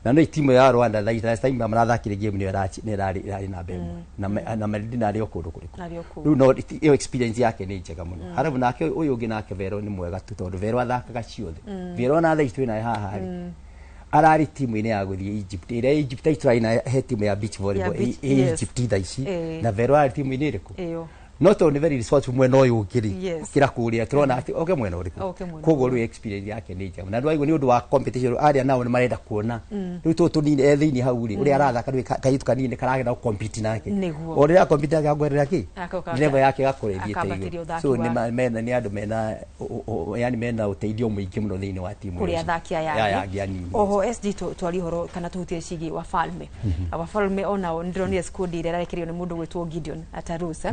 Na no timu ya Rwanda thaa ici, last time marathakire game nĩ ĩrarĩ namba ĩmwe na Medina arĩ o kũndũ kũrĩkũ. Arĩ o kũu. Rĩu no ĩyo experience yake nĩ njega mũno. Harabu nake ũyũ ũngĩ nake Vero nĩ mwega tu, tondũ Vero athakaga ciothe. Vero na thaa ici twĩ naye haha rĩ, ararĩ timu-inĩ ya gũthiĩ Egypt, ĩrĩa Egypt tũrarĩ na he timu ya beach volleyball beach, ĩ yes. Egypt thaa ici. Na Vero arĩ timu-inĩ ĩrĩkũ? Ĩyo. No tondũ nĩ very resourceful mwena ũyũ ũngĩ rĩ, gũkĩra kũrĩa tũrona atĩ oke mwena ũrĩkũ. Oke mwena. Koguo rĩu experience yake nĩ njega, na ndwaigua nĩ ũndũ wa competition, arĩa nao nĩ marenda kuona rĩu tũtũ tũnini e thĩinĩ hau rĩ, ũrĩa arathaka rĩu kairĩtu kanini karagenda gũ-compete nake. O rĩrĩa compete nake akwerera kĩ Agoka- level yake ĩgakorwo ĩthiĩte akambatĩria igũrũ. ũthaki So nĩ mena nĩ andũ mena yani mena ũteithio mũingĩ mũno thĩinĩ wa timu kũrĩ ĩyo. athaki aya Aya angĩ. angĩ anini. Oho SG, twarie ũhoro kana tũhutie ciĩgiĩ Wafalme. Wafalme onao nĩndĩronire squad ĩrĩa ĩrarekereirio nĩ mũndũ gwĩtwo Gideon Atarus.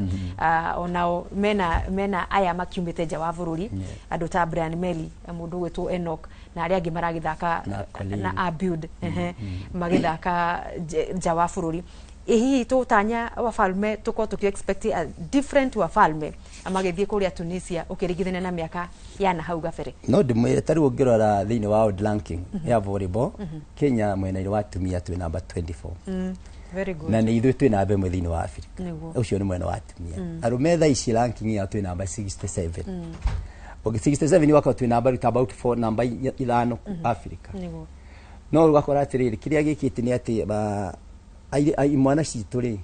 Onao mena aya makiumĩte nja wa bũrũri, andũ ta Brian Meli, mũndũ gwĩtwo Enoch na arĩa angĩ maragĩthaka Na Colin. Na Abiud, magĩthaka nja wa bũrũri. Ĩ hihi tũtanya Wafalme tũkorwo tũkĩ expect a different Wafalme magĩthiĩ kũrĩa Tunisia ũkĩringithania na mĩaka ya na hau gabere? No ndĩmwĩre, ta rĩu ũngĩrora thĩinĩ wa world ranking ya volleyball, Kenya mwena-inĩ wa atumia twĩ namba 24. Very good. Na nĩ ithuĩ twĩ namba ĩmwe thĩinĩ wa Africa. Ũcio nĩ mwena wa atumia. Arũme thaa ici ranking yao twĩ namba 67. Okay, 67 wakorwo twĩ namba rĩu ta about 4, namba ithano Africa. No ũgakora atĩrĩrĩ, kĩrĩa gĩkĩte nĩ atĩ imwana citũ rĩ,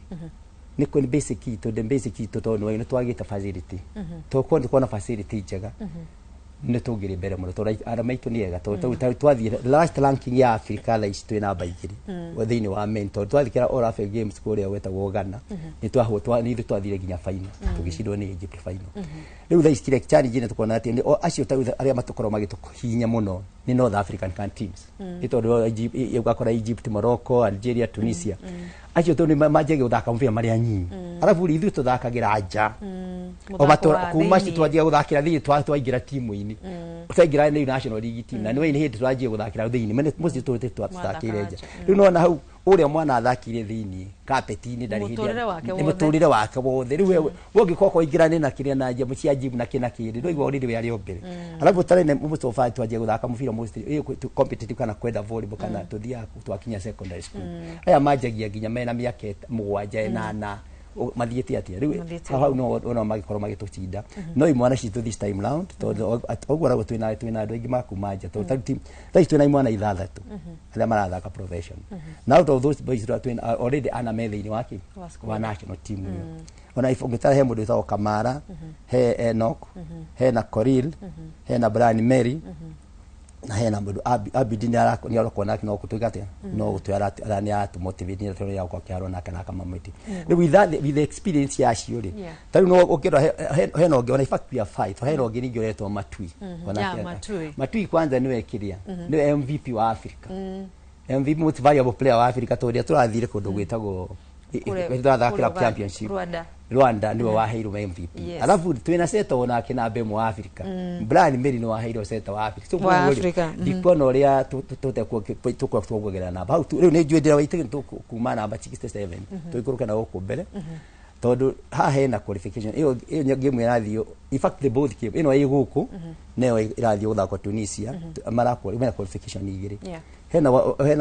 nĩ kũ basic itũ, the basic itũ, tondũ nĩ twagĩte facility. Tũkorwo nĩ kuona facility njega, nĩ tũngĩrĩ mbere mũno, tondũ arũme aitũ nĩ ega, tondũ twathiĩ last ranking ya Africa thaa ici twĩ namba 2 thĩinĩ wa men, tondũ twathikĩra All Africa Games kũrĩa gwetagwo Ghana, nĩ twahotwa, nĩ ithuĩ twathire nginya final, tũgĩcindwo nĩ Egypt final. Rĩu thaa ici kĩrĩa challenge nĩ tũkona atĩ acio ta rĩu arĩa matũkorwo magĩtũhihinya mũno nĩ North African teams, nĩ tondũ ũgakora Egypt, Morocco, Algeria, Tunisia, acio tondũ nĩ manjagia gũthaka mũbira marĩ anyinyi, arabu rĩ ithuĩ tũthakagĩra nja o Mũthako matũra wa kuma thĩiniĩ. twanjia gũthakĩra thĩinĩ, twaingĩra timu-inĩ, twaingĩra nĩ national league team, na nĩ hĩndĩ twanjia gũthakĩra thĩinĩ mene mũciĩ tũrĩte twathakĩire nja. Rĩu nona hau ũrĩa mwana athakire thĩinĩ kapeti-inĩ ndarĩ hĩndĩ Mũtũrĩre wake nĩ wothe. Mũtũrĩre wake wothe. Rĩu we ũngĩkorwo kũingĩrane na kĩrĩa na njia cia gym na kĩ na kĩrĩ, ndũigua already we arĩ o mbere. Alafu tarĩ nĩ mũcoba twanjia gũthaka mũbira mostly competitive kana kwenda volleyball kana tũthiaga twakinya secondary school. Aya manjagia nginya mena mĩaka 7, 8, mathiĩte atĩa rĩu? Mathiĩte. Hau no ona magĩkorwo magĩtũcinda, no imwana citũ this time round, tondũ ũguo raguo twĩna andũ aingĩ makuma nja, tondũ tarĩu thaa ici twĩna imwana ithathatũ arĩa marathaka profession, na out of those boys twĩna already ana me thĩinĩ wa kĩ Wa squad. Wa national team ĩyo. Ona if ũngĩtara, he mũndũ wĩtagwo Kamara, he Enoch, he na Koril, he na Brian Mary, na hena mũndũ Abidi nĩ arokwo nake, no gũtuĩka atĩa, no gũtuĩka nĩ aratũ-motivate, nĩ atũrĩa gũkorwo akĩharwo nake na akamamwĩti rĩu with the experience yacio rĩ. Ta rĩu no ũkĩrora hena ũngĩ, ona in fact we are five, hena ũngĩ ningĩ ũretwo Matui. Ona Yeah, Matui. Matui kwanza nĩwe kĩrĩa nĩwe MVP wa Africa, MVP, most valuable player wa Africa, tondũ rĩrĩa tũrathire kũndũ gwĩtagwo twathakĩra championship Rwanda niwe waheirwo MVP. Alafu twina seta onake na mbemo wa Africa. Brian Mary ni waheirwo seta wa Africa. So ndikuona uria tukuongerera namba hau riu ni njui ndira waitigi kuma namba 67 tuikuruke na guku mbere tondu haha hena qualification iyo game irathio, in fact the both game ino ĩ guku nayo irathio guthakwo Tunisia, marakwo mena qualification igiri. Hena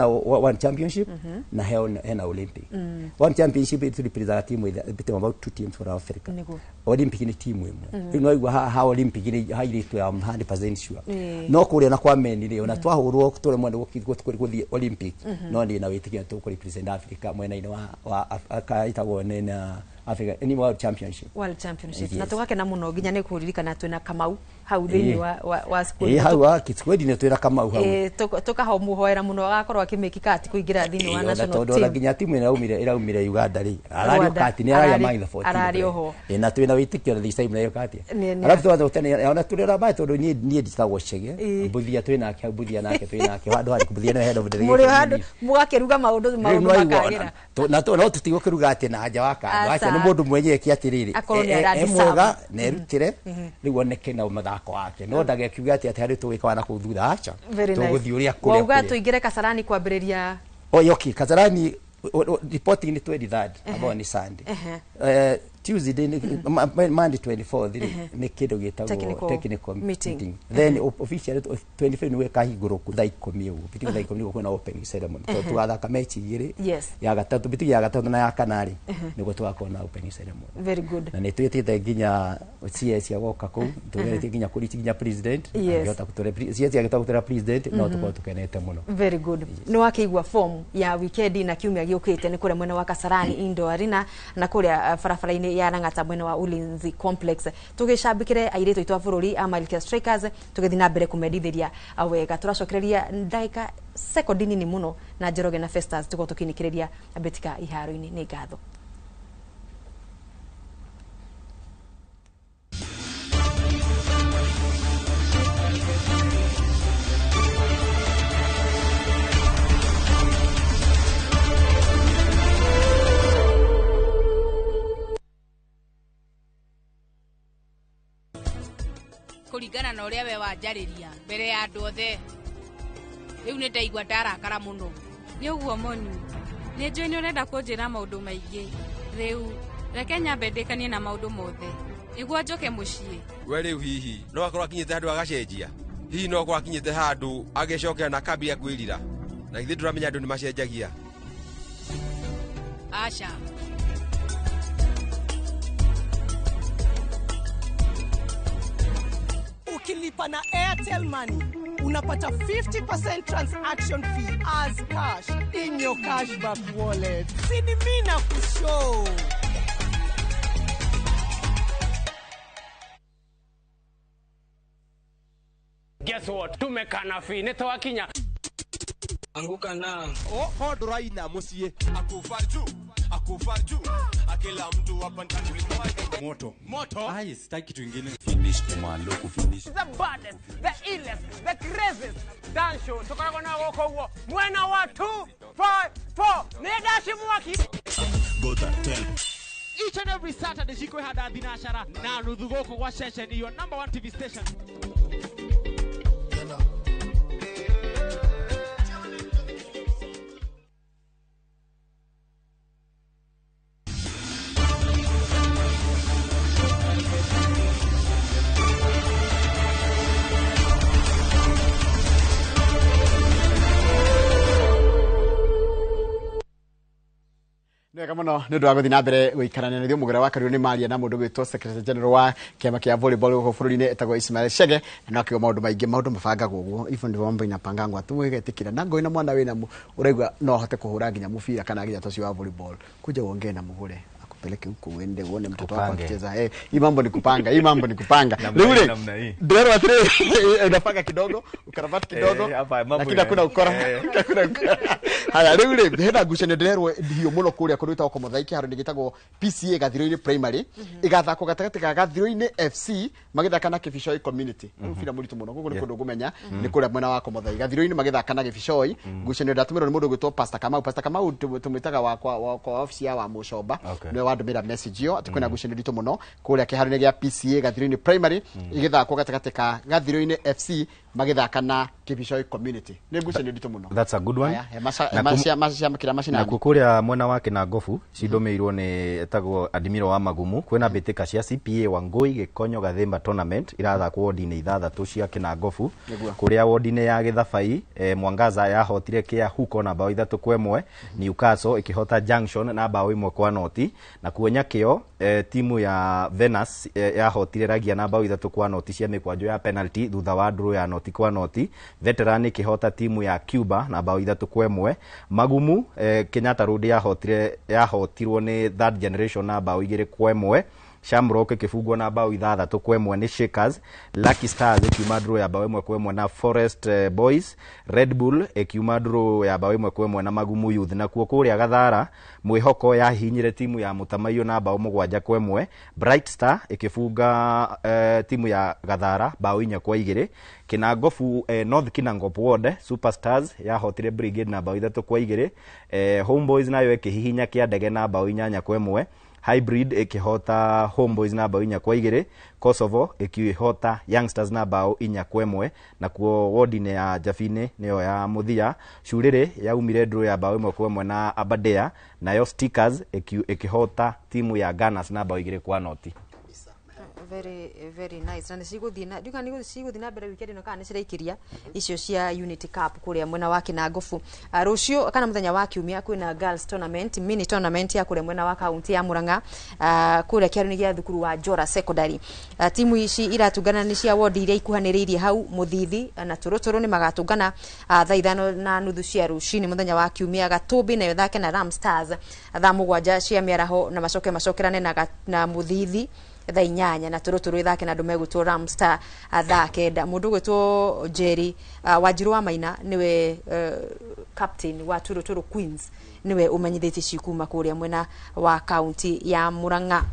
one championship na hena Olympic. One championship it represents team with about 2 teams for Africa. Olympic ni team imwe. No igwa ha Olympic ni hairĩtwo ya 100% sure. No kuria na kwa men ri ona twahurwo ture mwena guthie Olympic no ni na witikia tu represent Africa mwena-inĩ wa ĩtagwo na Africa ni World Championship. World Championship. Na tugakena muno nginya ni kuririkana twina Kamau hau thiini wa squad. Hau wa squad ni twina Kamau hau. Tukahomuhoera muno agakorwo akimiki kati kuingira thiini wa national team. Tondu ona nginya timu iraumire Uganda ri. Arario kati ni araria mai the 14. Arario ho. Na twina witikio this time nayo kati. Arafu twatha tene ona turera mai tondu ni nditagwo Chege. Mbuthia twina ake mbuthia nake twina ake handu hari mbuthia no head of the. Muri handu mugakiruga maundu makagira. Na no tutigokiruga ati na nja wa kando. Ni mundu mwenyewe ki atiriri mwega na erutire riu oneke na muthako wake no ndagekiuga ati hari tugika na kuu thutha acha tuguthii uria kuria wauga tuingire Kasarani kwambiriria oyoki Kasarani reporting ni 23rd about ni Sunday. Tuesday Monday 24th ni kindu gitagwo technical meeting. Then officially 25 ni wekahingurwo thaa 10 uguo between thaa 10 niguo kwina opening ceremony to tugathaka mechi igiri ya gatatu between ya gatatu na ya kana ri niguo tugakorwo na opening ceremony. Very good. Na ni twitite nginya CS agoka kuu tugeretie nginya kuri nginya president angihota guture CS angihota gutura president no tukorwo tukenete muno. Very good. Ni wakiigua form ya weekend na kiumia giukite ni kuria mwena wa Kasarani Indoor Arena na kuria barabara-ini ya Lang'ata mwena wa Ulinzi Complex tugicambikire airitu aitu a bururi a Malkia Strikers tugithi na mbere kumendithiria wega turacokereria ndagika sekondi nini muno na Njoroge na Festus tuko tukinikiriria mbitika iharo-ini. Ni ngatho. Kuringana na uria we wanjariria mbere ya andu othe riu ni ndaigua ndarakara muno. Ni uguo Moni, ni njui ni urenda kunjira maundu maingi. Riu reke nyambe ndikanie na maundu mothe niguo njoke mucii. We riu hihi no akorwo akinyite handu agacenjia, hihi no akorwo akinyite handu agecokera na akambia kwirira, na githĩ ndũramenya andũ nĩ macenjagia? Aca. Ukilipa na Airtel Money unapata 50% transaction fee as cash in your cashback wallet. Sini mina kushow. Guess what? Tumekana fi netowakinya. Anguka na. Oh, nduraina musie. Akufa juu. Akufa juu. Akila mtu hapa ndani moto. Moto. Ai, sitaki kitu kingine. Finish kumalo kufinish. The baddest, the illest, the craziest dance show. Tukoragwo na goko uguo. Mwena wa 2 5 4. Ni dashi mwaki. Go tell. Each and every Saturday shikwe hada thinashara na nuthu goko gwa Ceceni, your number 1 TV station. Wega muno ni undu wa guthii na mbere guikarania na ithuĩ. Mugera wa Kariũ nĩ maria na mũndũ gwĩtwo Secretary General wa kĩama kĩa volleyball gũkũ bũrũri-inĩ etagwo Ismail Chege, na no akiuga maũndũ maingĩ, maũndũ mabangagwo ũguo even ndivyo mambo inapangangwa tu wĩgetĩkĩra na ngoi na mwana wĩna ũraigua no ahote kũhũra nginya mũbira kana nginya ta ũcio wa volleyball, kuja uongee na mũgũre nikupeleke huko uende uone mtoto wako Upange. akicheza. Hii mambo ni kupanga, hii mambo ni kupanga. Namna hii, Rĩu rĩ, namna hii. ndĩrerwo atĩrĩrĩ, unapanga kidogo, ukarabati kidogo, Hapa mambo lakini hakuna ukora. Hakuna ukora. Haya, rĩu rĩ, hena ngucanio ndĩrerwo hiũ mũno kũrĩa kũndũ gwĩtagwo Komothai, kĩharo-inĩ gĩtagwo PCA Gathirũ-inĩ Primary, ĩgathakwo gatagatĩ ga Gathirũ-inĩ FC magĩthaka na Kĩbicoi Community. Mũbira mũritũ mũno, gũkũ nĩ kũndũ ngũmenya, nĩ kũrĩa mwena wa Komothai. Gathirũ-inĩ magĩthaka na Gĩbicoi, ngucanio ndatũmĩrwo nĩ mũndũ ũgwĩtwo Pastor Kamau. Pastor Kamau tũmwĩtaga wa kwa ofici ya wa Mũcomba, nĩwe wandũmĩra message ĩyo atĩ kwĩna ngucanio nditũ mũno kũrĩa kĩharo-inĩ gĩa PCA Gathirũ-inĩ Primary, ĩgĩthakwo gatagatĩ ka Gathirũ-inĩ FC magĩthaka na Kĩbicoi Community. Nĩ ngucanio nditũ mũno. That's a good one. Haya, cia macinani. Nakuo kũrĩa mwena wa Kĩnangobu cindũmĩirwo nĩ etagwo Admiro wa Magumu, kwĩna mbĩtĩka cia CPA Wangũi Gĩkonyo Gathimba tournament irathakwo wodi-inĩ ithathatũ cia Kĩnangobu. Kũrĩa wodi-inĩ ya Gĩthabai, Mwangaza yahotire Kĩa Huko na bao 3-1, Newcastle ĩkĩhota Junction na bao 1-0, nakuo Nyakĩo, timu ya Venus yahotire Ragia na bao 3-0 cia mĩkwanjo ya penalty thutha wa draw ya 0-0. Veteran ĩkĩhota timu ya Cuba na bao 3-1. Magumu, Kenyatta Road yahotirwo nĩ Third Generation na bao 2-1. Shamrock ĩkĩbungwo na bao 6-1 nĩ Shakers. Lucky Stars ĩkiuma draw ya bao 1-1 na Forest Boys. Red Bull ĩkiuma draw ya bao 1-1 na Magumu Youth. Nakuo kũrĩa Gathara, Mwĩhoko yahihinyire timu ya Mũtamaiyũ na bao 7-1. Bright Star ĩkĩbunga timu ya Gathara bao 4-2. Kinangobu, North Kinangop Ward, Superstars yahotire Brigade na bao 3-2. Homeboys nayo ĩkĩhihinya Kĩandege na bao 8-1. Hybrid ĩkĩhota Homeboys na bao 4-2. Kosovo ĩkĩhota Youngsters na bao 4-1. Nakuo wodi-inĩ ya Jabinĩ nĩyo ya mũthia, Curĩrĩ yaumire draw ya bao 1-1 na Aberdare, nayo Stickers ĩkĩhota timu ya Gunners na bao 2-0. Very very nice. Na nĩ cigũthiĩ na ndiuga nĩ cigũthiĩ na mbere weekend ĩno kana nĩ ciraikĩria icio cia Unity Cup kũrĩa mwena wa Kinangobu. Rũciũ kana mũthenya wa kiumia kwĩna girls tournament, mini tournament ya kũrĩa mwena wa kaunti ya Murang'a, kũrĩa kĩharo-inĩ gĩa thukuru wa Njora Secondary. Timu ici iratungana nĩ cia wodi iria ikuhanĩrĩirie hau, Mũthithi na Tũrũtũrũ nĩ magatũngana thaa 5:30 cia rũcinĩ mũthenya wa kiumia. Gatũmbi nayo thake na Ram Stars thaa 7 cia mĩaraho, na macoke macokerane na Mũthithi thaa 8, na Tũrũtũrũ ithake na andũ megwĩtwo Ramstar thaa 9. Mũndũ ũgwĩtwo Jerry Wanjiru wa Maina nĩwe captain wa Tũrũtũrũ Queens, nĩwe ũmenyithĩtie cikuma kũrĩa mwena wa kaunti ya Murang'a.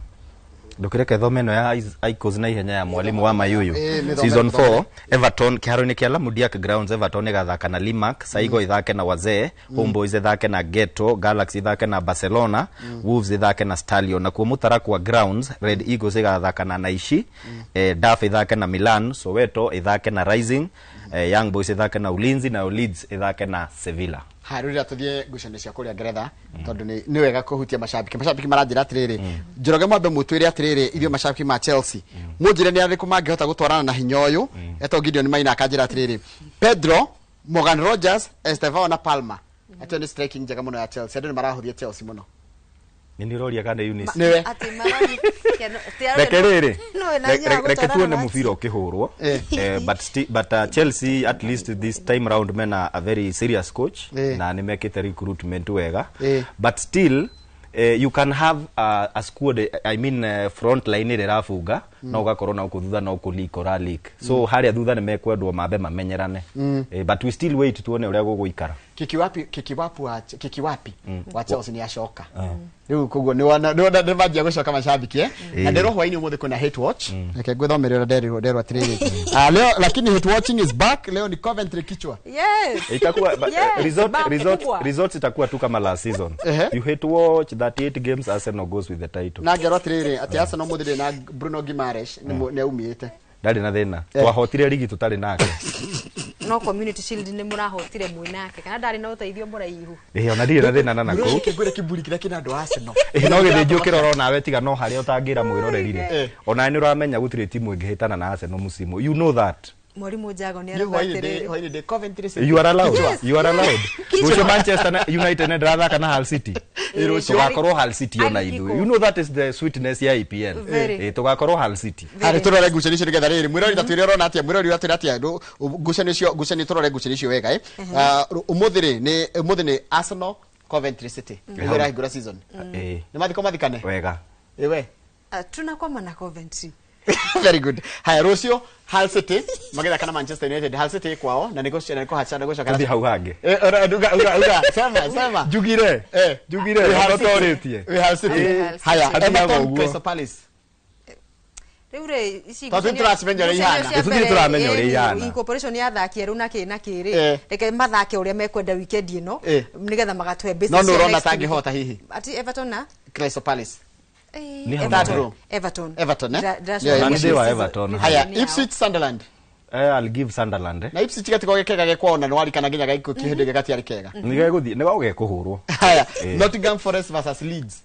Ndũkĩreke thome ĩno ya Icos na ihenya ya mwalimu wa Mayuyu. Season 4, Everton kĩharo-inĩ kĩa Lamudiak Grounds, Everton ĩgathaka na Limac, Saigo ithake na Wazee, Homeboys ithake na Ghetto, Galaxy ithake na Barcelona, Wolves ithake na Stallion. Nakuo Mũtarakwa Grounds, Red Eagles ĩgathaka na Naishi, Daf ithake na Milan, Soweto ithake na Rising, Young Boys ithake na Ulinzi, na Leeds ithake na Sevilla. Haya, rĩu rĩrĩa tũthiĩ ngucanio cia kũrĩa Ngeretha, tondũ nĩ wega kũhutia macambĩki maranjĩra atĩrĩrĩ, Njoroge mwambe mũtwĩre atĩrĩrĩ, ithuĩ macambĩki ma Chelsea mũnjĩre nĩ arĩkũ mangĩhota gũtwarana na hinya ũyũ. Etwo Gideon Maina akanjĩra atĩrĩrĩ, Pedro, Morgan Rogers, Estevao na Palmer, atĩ nĩ striking njega mũno ya Chelsea. Andũ nĩ marahũthia Chelsea mũno. Nĩ nĩ ũroria kana Eunice? Nĩwe. Atĩ marori Reke rĩrĩ, No, na hinya wa reke gũtwarana tuone na mũbira ũkĩhũrwo. But Chelsea at least this time round mena a very serious coach, na nĩ mekĩte recruitment wega, but still you can have a squad, I mean, front line ĩrĩa ĩrabunga, no ũgakorwo na ũkũ thutha no ũkũ leak ora leak, so harĩa thutha nĩ mekwendwo mambe mamenyerane. But we still wait tuone ũrĩa gũgũikara. Kikiwapi wa Chelsea nĩ acoka rĩu, koguo nĩ wona nĩ manjia gũcoka macambĩki, na ndĩrwo hwaĩ-inĩ ũmũthĩ kwĩna hate watch. Reke ngwĩthomere ũrĩa nderirwo, nderwo atĩrĩrĩ, leo lakini hate watching is back, leo ni Coventry kichwa. Yes. Itakuwa but, Yes, result, back result, kubwa. Results itakuwa tu kama last season. You hate watch 38 games, Arsenal goes with the title. Na ngerwo atĩrĩrĩ atĩ Arsenal ũmũthĩ ndĩrĩ na Bruno Guimaraes, nĩ aumĩte. Ndarĩ na thĩna, twahotire rigi tũtarĩ nake. No Community Shield nĩ mũrahotire mwĩ nake, kana ndarĩ na ũteithio mũraihu? Ĩĩ, ona ndirĩ na thĩna na nakũu. Reke ngwĩre kĩburi kĩrĩa kĩna andũ a Arsenal. Ĩĩ, no gĩthĩnji ũkĩrora onawe, tiga no harĩa ũtangĩra mwĩroreri rĩ, onawe nĩ ũramenya gũtirĩ timu ĩngĩhĩtana na Arsenal mũcimu, you know that. Mwalimu Jago nĩ Niĩ arauga hwaĩ-inĩ atĩrĩrĩ, hwaĩ-inĩ ndĩ Coventry City. You are allowed. Kichwa. You are allowed. Rũciũ Manchester United nĩ ndĩrathaka na Hull City. Rũciũ. Tũgakorwo Hull City ona Arigiko. ithuĩ. You know that is the sweetness ya EPL. Very. Tũgakorwo Hull City. Harĩ tũrore ngucanio icio nĩgetha rĩrĩ mwĩrori ta twĩre ũrona atĩa, mwĩrori ũratwĩra atĩa ngucanio icio, ngucanio, tũrore ngucanio icio wega. Ũmũthĩ rĩ, nĩ ũmũthĩ nĩ Arsenal Coventry City. Nĩguo ĩrahingũra season. Nĩ mathiko mathikane wega. Ĩwe tunakwama na Coventry. Very good. Haya, rũciũ Hull City magĩthaka na Manchester United. Hull City kwao na nĩgũcoka na nĩkũhaca nĩgũcoka. Tũthiĩ hau hangĩ. Uga sema sema. Njugire. Njugire ũtorĩtie. We Hull City. Haya, Everton Crystal Palace. Rĩu rĩ ici Tondũ tũracimenya ũrĩa ihana. Tũtirĩ tũramenya ũrĩa ihana. Incorporation ya athaki erũ na kĩ na kĩ rĩ. Reke mathake ũrĩa mekwenda weekend ĩno nĩgetha magatũhe business. No nĩ ũrona tangĩhota hihi. Ati Everton na Crystal Palace. Everton. Everton. Everton, eh? Yeah, Everton. Haya, Ipswich Sunderland. I'll give Sunderland. Na Ipswich gatikorwo kega gekwao na nwarikana nginya gaikũ kĩhĩndĩ gĩ gatiarĩ kega. Nĩ gegũthiĩ, nĩ gũkũhũrwo. Haya, Nottingham Forest versus Leeds.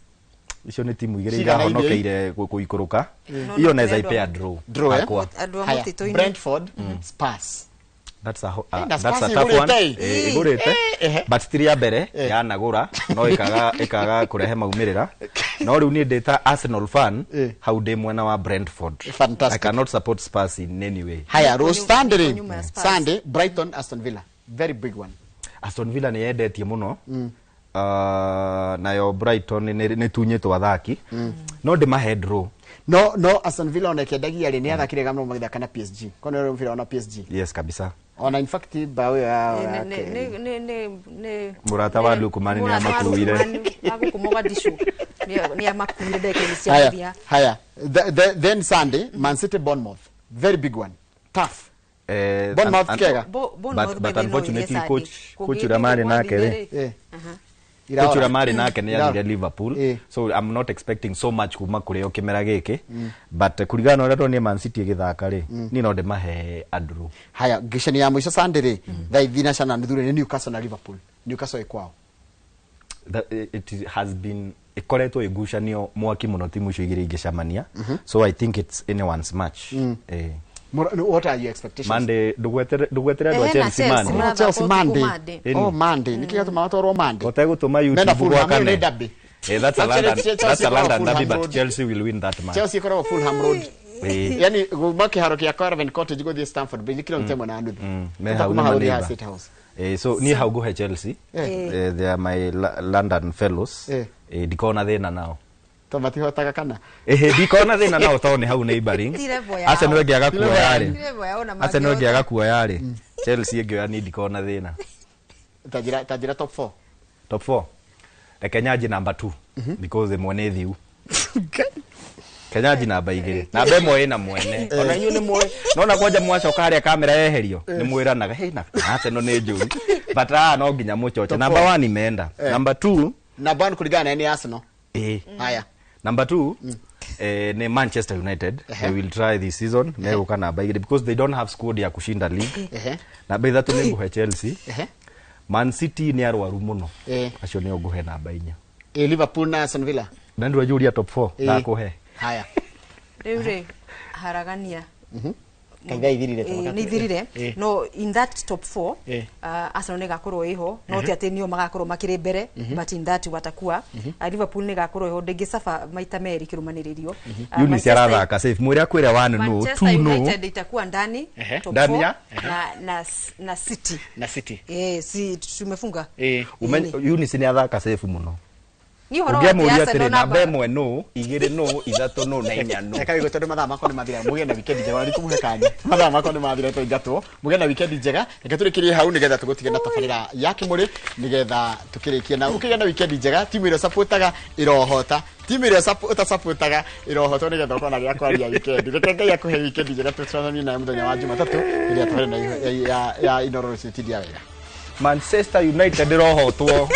Icio nĩ timu igĩrĩ irahonokeire gũikũrũka. Iyo naweza ipea draw. Draw, eh? Brentford, Spurs. That's a tough one. Igũrĩte. But ti rĩa mbere yanagũra no ĩkaga kũrehe maumĩrĩra. No rĩu niĩ ndĩ ta Arsenal fan hau ndĩ mwena wa Brentford. Fantastic. I cannot support Spurs in any way. Haya, Rose Sunday, Sunday Brighton Aston Villa. Very big one. Aston Villa nĩ yendetie mũno. Nayo Brighton nĩ tunyĩtwo athaki. No ndĩmahe draw. No Aston Villa ona kĩendagia rĩ nĩ athakire gamno magĩthaka na PSG. Kono rĩu mũbira ona PSG. Yes kabisa. Ona in fact bao ya ne Murata wa Lukumani ni amakuire. Agũkũ Mogadishu ni amakuire ndeke cia thia. Haya. Then Sunday Man City Bournemouth. Very big one. Tough. Bournemouth kega. But unfortunately coach ũrĩa marĩ nake rĩ. Coach ũrĩa marĩ nake nĩ athire Liverpool. So I'm not expecting so much kuma kũrĩ o kĩmera gĩkĩ. But kũringana na ũrĩa ndonire Man City ĩgĩthaka rĩ, niĩ no ndĩmahe a draw. Haya, ngĩcani ya mũico Sunday rĩ, thaa 3:30 na nuthu rĩ, nĩ Newcastle na Liverpool. Newcastle ĩ kwao. It has been ĩkoretwo ĩgucanio mwaki mũno timu icio igĩrĩ ingĩcemania. So I think it's anyone's match. What are your expectations? Monday, ndũgwetere andũ a Chelsea Monday. Chelsea Monday. Oh, Monday. Nĩkĩ gĩatũma matwarwo Monday? Ũtegũtũma YouTube gwakane. That's a London, that's a London derby, but Road. Chelsea will win that match. Chelsea ĩkoragwo Fulham Road. Yani guma kĩharo kĩa Craven Cottage gũthiĩ Stamford Bridge kilomita 1.5. Me hau nĩ hau ma State House. So niĩ hau ngũhe Chelsea. They are my London fellows. Ndikona thĩna nao. To matihotaga kana? Ndikona thĩna nao tondũ nĩ hau neighboring. Arsenal ĩngĩaga kuoya rĩ. Arsenal ĩngĩaga kuoya rĩ. Chelsea ĩngĩoya niĩ ndikona thĩna. Tanjĩra top 4. Top 4. Reke nyanjie number 2 because ĩmwe nĩ thiu. Kenyanji namba 2. Namba 1 ĩna mwene. Ona inyuĩ nĩ mũĩ. Nona kwanja mwacoka harĩa kamera yeherio nĩ mwĩranaga hey na Arsenal nĩ njũru. But no nginya mũchoche. Number 1 imeenda. Number 2 number 1 kũringana na nĩ Arsenal. Haya. Number 2 ni Manchester United. They will try this season megũka namba 2 because they don't have squad ya kushinda league. Namba 3 nĩ ngũhe Chelsea. Man City nĩ arwaru mũno. Acio nĩo ngũhe namba 4. Liverpool na Aston Villa. Na ndũranjũria top 4 ndakũhe. Haya. Rĩu rĩ haragania. Kaitha ithirire nĩ ithirire. No in that top 4 Arsenal nĩ gakorwo ĩho no ti atĩ nĩo magakorwo makĩrĩ mbere but in that watakuwa. Liverpool nĩ gakorwo ĩho ndĩngĩcaba maita merĩ kĩrũmanĩrĩrio. Eunice arathaka safe mwĩre akwĩre 1 no 2 no. Manchester United itakuwa ndani top 4 na City. Na City. Si tumefunga. Eunice nĩ athaka safe mũno. Ũngĩamũria atĩrĩ namba 1 no 2 no 3 no na 4 no. Reka wĩgue tondũ mathaa makwa nĩ mathira mũgĩe na weekend njega na ndikũmũhe kanya. Mathaa makwa nĩ mathira twaingatwo. Mũgĩe na weekend njega. Reke tũrĩkĩrie hau nĩgetha tũgũtige na tabarĩra ya kĩmũrĩ nĩgetha tũkĩrĩkie na ũkĩgĩa na weekend njega. Timu ĩrĩa ũsupportaga ĩrohota. Timu ĩrĩa ũtasupportaga ĩrohotwo nĩgetha ũkorwo na gĩa kwaria weekend. Reke Ngai akũhe weekend njega tũcemanie nawe mũthenya wa Jumatatũ rĩrĩa tabarĩra ya Inooro rũciũ tindia wega. Manchester United ĩrohotwo.